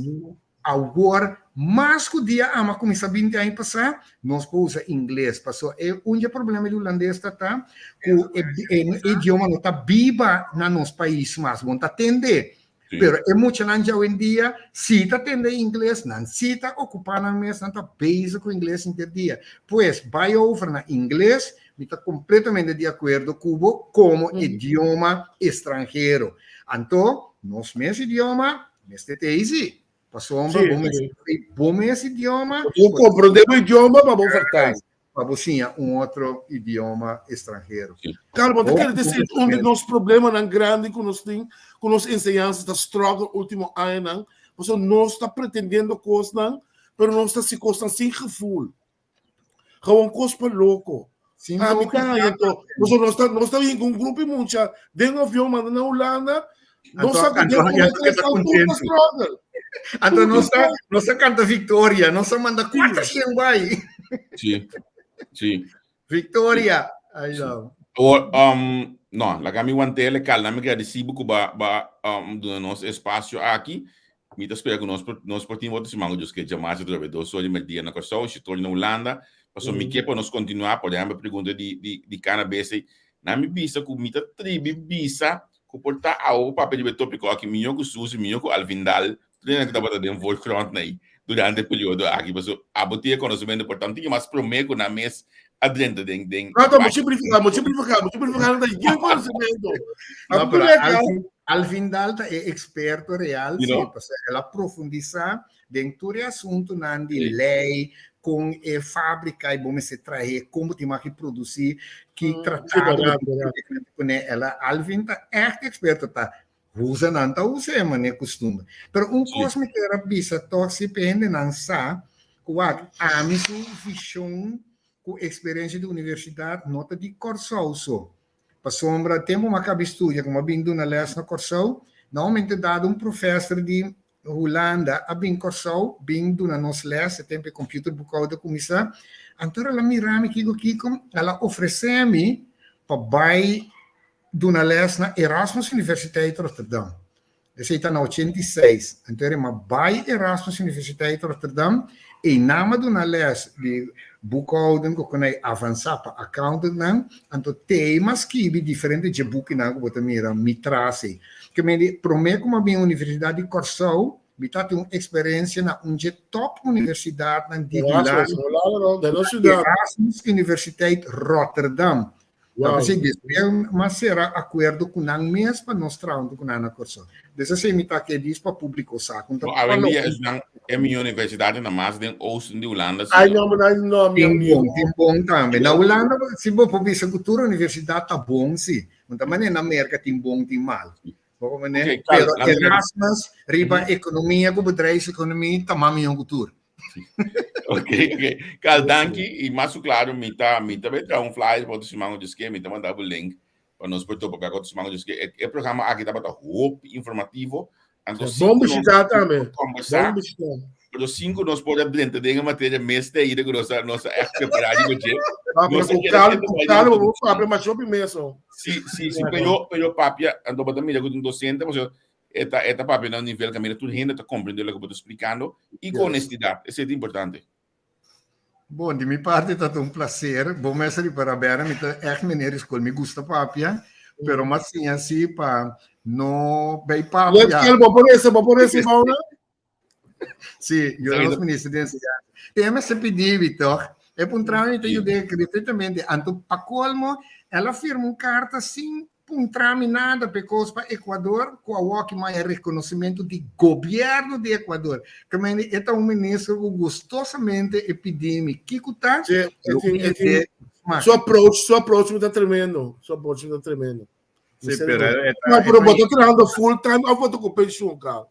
awor mas ku dia ama kuminsá 20 aña pasá, nos por usa ingles. Pasobra e un dje problema di hulandes ta ta ku e idioma no ta biba na nos pais mas. Bo no ta tende. Pero e muchanan djawendia si ta tende ingles, nan si ta okupá nan mes, nan ta bezig ku ingles henter dia. Pues, bai over na ingles, mi ta kompletamente di akuerdo ku bo komo idioma estranhero. Anto, nos mes idioma mester ta easy. Pasobra bo mester bo mes idioma. Bo komprondé bo idioma pa bo vertale. Pa bo siña un otro idioma estranhero. Carl, bo ta kere deci un di nos problemanan grandi ku nos tin ku nos enseñansa ta struggle ultimo añanan, pasobra nos ta pretendiendo kosnan, pero nos ta hasi kosnan sin gevoel. Gewoon kos pa loko. Sin Ami lógica. ta haña to. Pasobra nos ta nos ta bin ku un grupo di mucha den avion manda na Hulanda, nos Anto, sa ku anto, den anto un ke ta tres tur ta kontentu. struggle. Anto Tur ta nos ta, struggle. nos a kanta viktoria, nos a manda Sí. 400 bai. Sí, sí. Victoria. Ay, Sí. no. Awor, no, laga mi wantele kal, na mi gradisí bo ku ba, ba um, duna nos espasio aki. Mi ta spera ku nos por, nos por tin otro siman ku Dios ke djamarse atrobe 2 or di merdia na Kòrsou, 7 or na Hulanda. Pasobra mi ke pa nos kontinuá, por ehèmpel, pregunta di, di, di cannabis ei. Na mi bisa ku mi ta tribi bisa ku por ta awo ku papia riba e tópiko aki mihó ku Susi, mihó ku Alvin Daal, tur hende ku tabata den voorgrond nei durante e periodo aki, pasobra abo tin e konosementu por tantu tin mas promé ku nan mes a drenta den den No, no, mucho brifiká, mucho brifiká, mucho brifiká, no ta yen konosementu. No, Abo pero tur e Alvin, Alvin Daal ta e eksperto real, You sí, know? pasobra el a profundisá den tur e asuntunan di Sí. lei, kon e fábrika i bo mester trahe, kon bo tin mag di produsí, ki Sí, tratado bo bèrdat, tin bèrdat. ku kuné. El a, Alvin ta ègt eksperto, ta usa nan ta usa e manera kustumber. Pero un Sí. kos mi kier a bisa tòg si pa e hendenan sa ku wak, ami su vishon. ku eksperensia di universidat no ta di Kòrsou so. Pasobra tempu mi a kaba studia ku mi a bin duna lès na Kòrsou, na un momento dado un profèser di Hulanda a bin Kòrsou bin duna nos lès, e tempu e computer boekhouder a kuminsá. Anto el a mira mi kiko kiko, el a ofresé mi pa bai duna lès na Erasmus Universiteit Rotterdam. Esei ta na 86. Anto e rema bai Erasmus Universiteit Rotterdam, einan a duna lès di boekhouding ku kon ei avansá pa accountantnan. Anto te m'a skibi diferente dje bukinan ku bo ta mira mi tras ei. Ke men di promé ku m'a bin Universidat di Kòrsou, mi ta tin un eksperensia na un dje top universidatnan di Hulanda, Erasmus Universiteit Rotterdam. Wow. P'esei despues m'a sera akuerdo ku nan mes pa nos traha huntu ku nan na Kòrsou. Des esei mi ta ke dis pa públiko sa ku ta Awendia esnan e mihó universidatnan ta mas den oosten di Hulanda. Ai no, ai no, mi Tin bon, tin bon tambe. Na Hulanda si bo por bisa ku tur universidat ta bon si. No ta manera na Merka tin bon tin mal. Bo por manera, pero Erasmus riba ekonomia ku bedrijfseconomie ta mas mihó ku tur. Ok, ok. Kal, danki. I mas ku klaro, mi ta, mi ta bai traha un flyer pa otro siman ku Dios ke. Mi ta manda bo link pa nos por topa bek otro siman ku Dios ke. E, e programa aki tabata hopi informativo. Anto Bon sin ku nos bishita tambe. kombersá, Bon bishita. pero sin ku nos por a drenta den e materia mes te aida ku nos a, nos a ègt prepará riba dje. Ah, pero Nos a ku keda kalma, keda ku bai kalma, den bo papia masha hopi mes ho. Sí, sí, sí, pero, pero papia, anto bo ta mira ku ta un dosente, pasobra E ta, e ta papia na un nivel kaminda tur hende ta komprendé loke bo ta splikando i ku honestidat. Esei ta importante. Bon, di mi parti ta un placer. Bo mes a ripara bera, mi ta ègt meneer di skol, mi gusta papia, pero m'a siña si pa no bay papia. Lutkel, bo por resa, bo por resa, Mauna? Sí, yo era nos minister di enseñanza. Te mester pidi mi toch. E puntra mi ta yud'é gratuitamente. Anto pa colmo, el a firma un carta sin puntra mi nada p'e cos pa Ecuador, cu awoki maya reconocimento di gobierno di Ecuador. Ke mende e ta un minister cu gustosamente e pidi mi kico ta, Sí, e lo tin, mi e tin, yud'é smaak. su approach, su approach mi ta tremendo, su approach mi ta tremendo. Sí, pero e ta, No, e pero ta bo ta trahando full time of bo ta cu pensioen, Carl?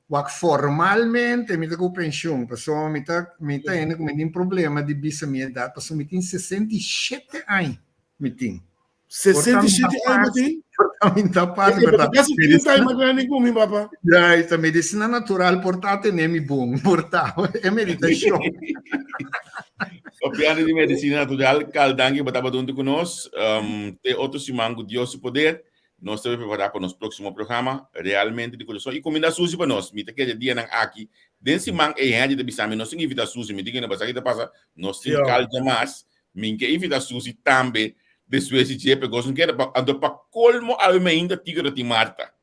Wak formalmente mi ta ku penshun, pasobra mi ta mi ta hende ku mi tin problema di bisa mi edat, pasobra mi tin 67 aña mi tin. 67 aña bo tin? Por ta mi ta parse, Bo pero ta ta kasi 30 aña mas grandi ku mi, papa. Ya, esta medisina natural por ta tene mi bon, por ta e meditashon. Papiando di medisina natural, Carl, danki bo tabata huntu ku nos. Te otro siman ku Dios su poder. Nos ta prepará pa nos próksimo programa, realmente di kurason. I kuminda Susi pa nos. Mi ta kere dianan aki. Den siman ei hende ta bisa mi, nos tin invitá Susi. Mi tin kende pasa ki ta pasa, nos tin kalcha mas. Mi ke invitá Susi tambe despues di dje, pekos no kere pa, anto pa kolmo awe mi ainda tiko ta tin Marta.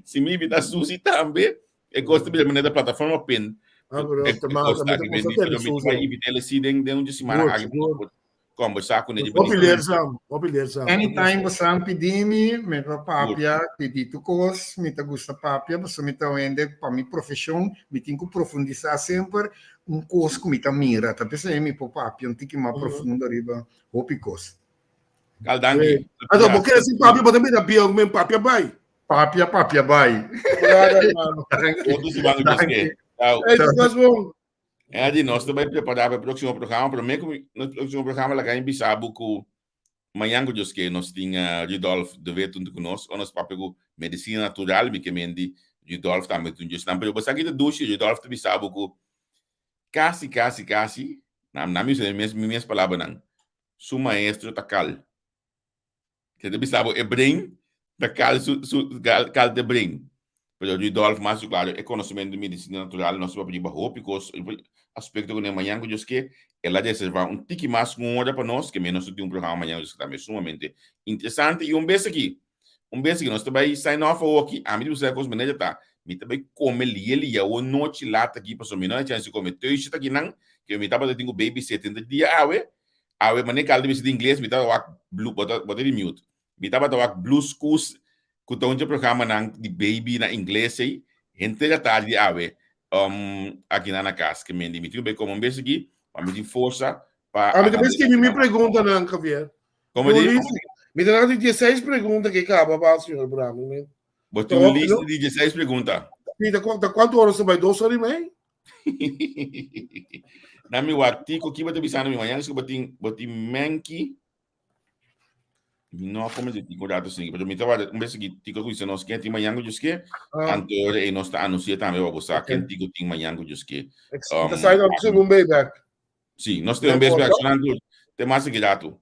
Si mi invitá Susi tambe, e kos ta bira manera plataforma pin. Ah, pero E te mata, kos mi ta ta aki, gusta mi tene mi Susi. ta invit'é si den den un dje simana Sigur, aki. sigur. Conversa cu ne. Hopi leerzaam, hopi leerzaam. Anytime bo san pidi mi, mi ta papia, pidi tur cos, mi ta gusta papia, pasobra mi ta wende pa mi profesion, mi tin cu profundisa semper un cos cu mi ta mira, ta p'esei mi por papia un tiki mas profundo riba hopi cos. Cal danki. Anto, bo kere sin papia, bo ta mira bieu, men papia bai. Papia, papia bai. Obrigado, hermano. Otro siman cu Dios ke. Chao. Hey, Dios bon. Eddie, nos ta bai prepará pa e próksimo programa. Promé ku nos próksimo programa laga mi bisa bo ku mañan ku Dios ke nos tin Rudolf de Wit huntu ku nos. Ora nos papia ku medisina natural, mi ke mendi Rudolf tambe ta un djis nan. Pero bo sa ki ta dushi, Rudolf ta bisa bo ku kasi, kasi, kasi, na mi usa mi mes, mi mes palabranan, su maestro ta kal. Ke ta bisa bo e brain ta kal su su kal te brain. Pero Rudolf mas su klaro e konosementu di medisina natural nos ta papia riba hopi kos aspekto ku ne mañan ku Dios ke el a reserva un tiki mas ku un ora pa nos ke nos tin un programa mañan ku Dios ke tambe sumamente interesante i un bes aki un bes aki nos ta bai sign off awoki ami ta bisa kos manera ta mi ta bai kome lia lia awo nochi lat aki pasobra mi no a chance di kome thuis ta kinan ke mi tabata tin ku babysit henter dia awe Awe mane kal ta bisa di ingles mi ta wak blue bo ta bo ta di mute. Mi tabata wak Blues Koos ku ta un dje programanan di baby na ingles ei henter atardi awe um aki nan na kas ke mendi mi tin ku bai kome un bes aki pa mi tin forsa pa A mi ta bai skibi mi preguntanan Javier. Komo di? Mi ta di 16 pregunta ke kaba pa señor Bram. Bo tin un lista di 16 pregunta. Mi ta ta kuantu ora sa bai? Dos ora i mei? Na mi wak Tico, ki bo ta bisando mi mañana si bo tin bo tin menki. Mi no a come de Tico rato sin, pero mi ta wak un bes ki Tico ku nos ken tin mañana ku Dios ke. Ah. Anto ora e nos ta anuncia tambe pa bo sa Ok. ken Tico tin mañana ku Dios ke. Ta sai dan un bes back. Sí, nos tin un bes back, sonando te mas ki rato.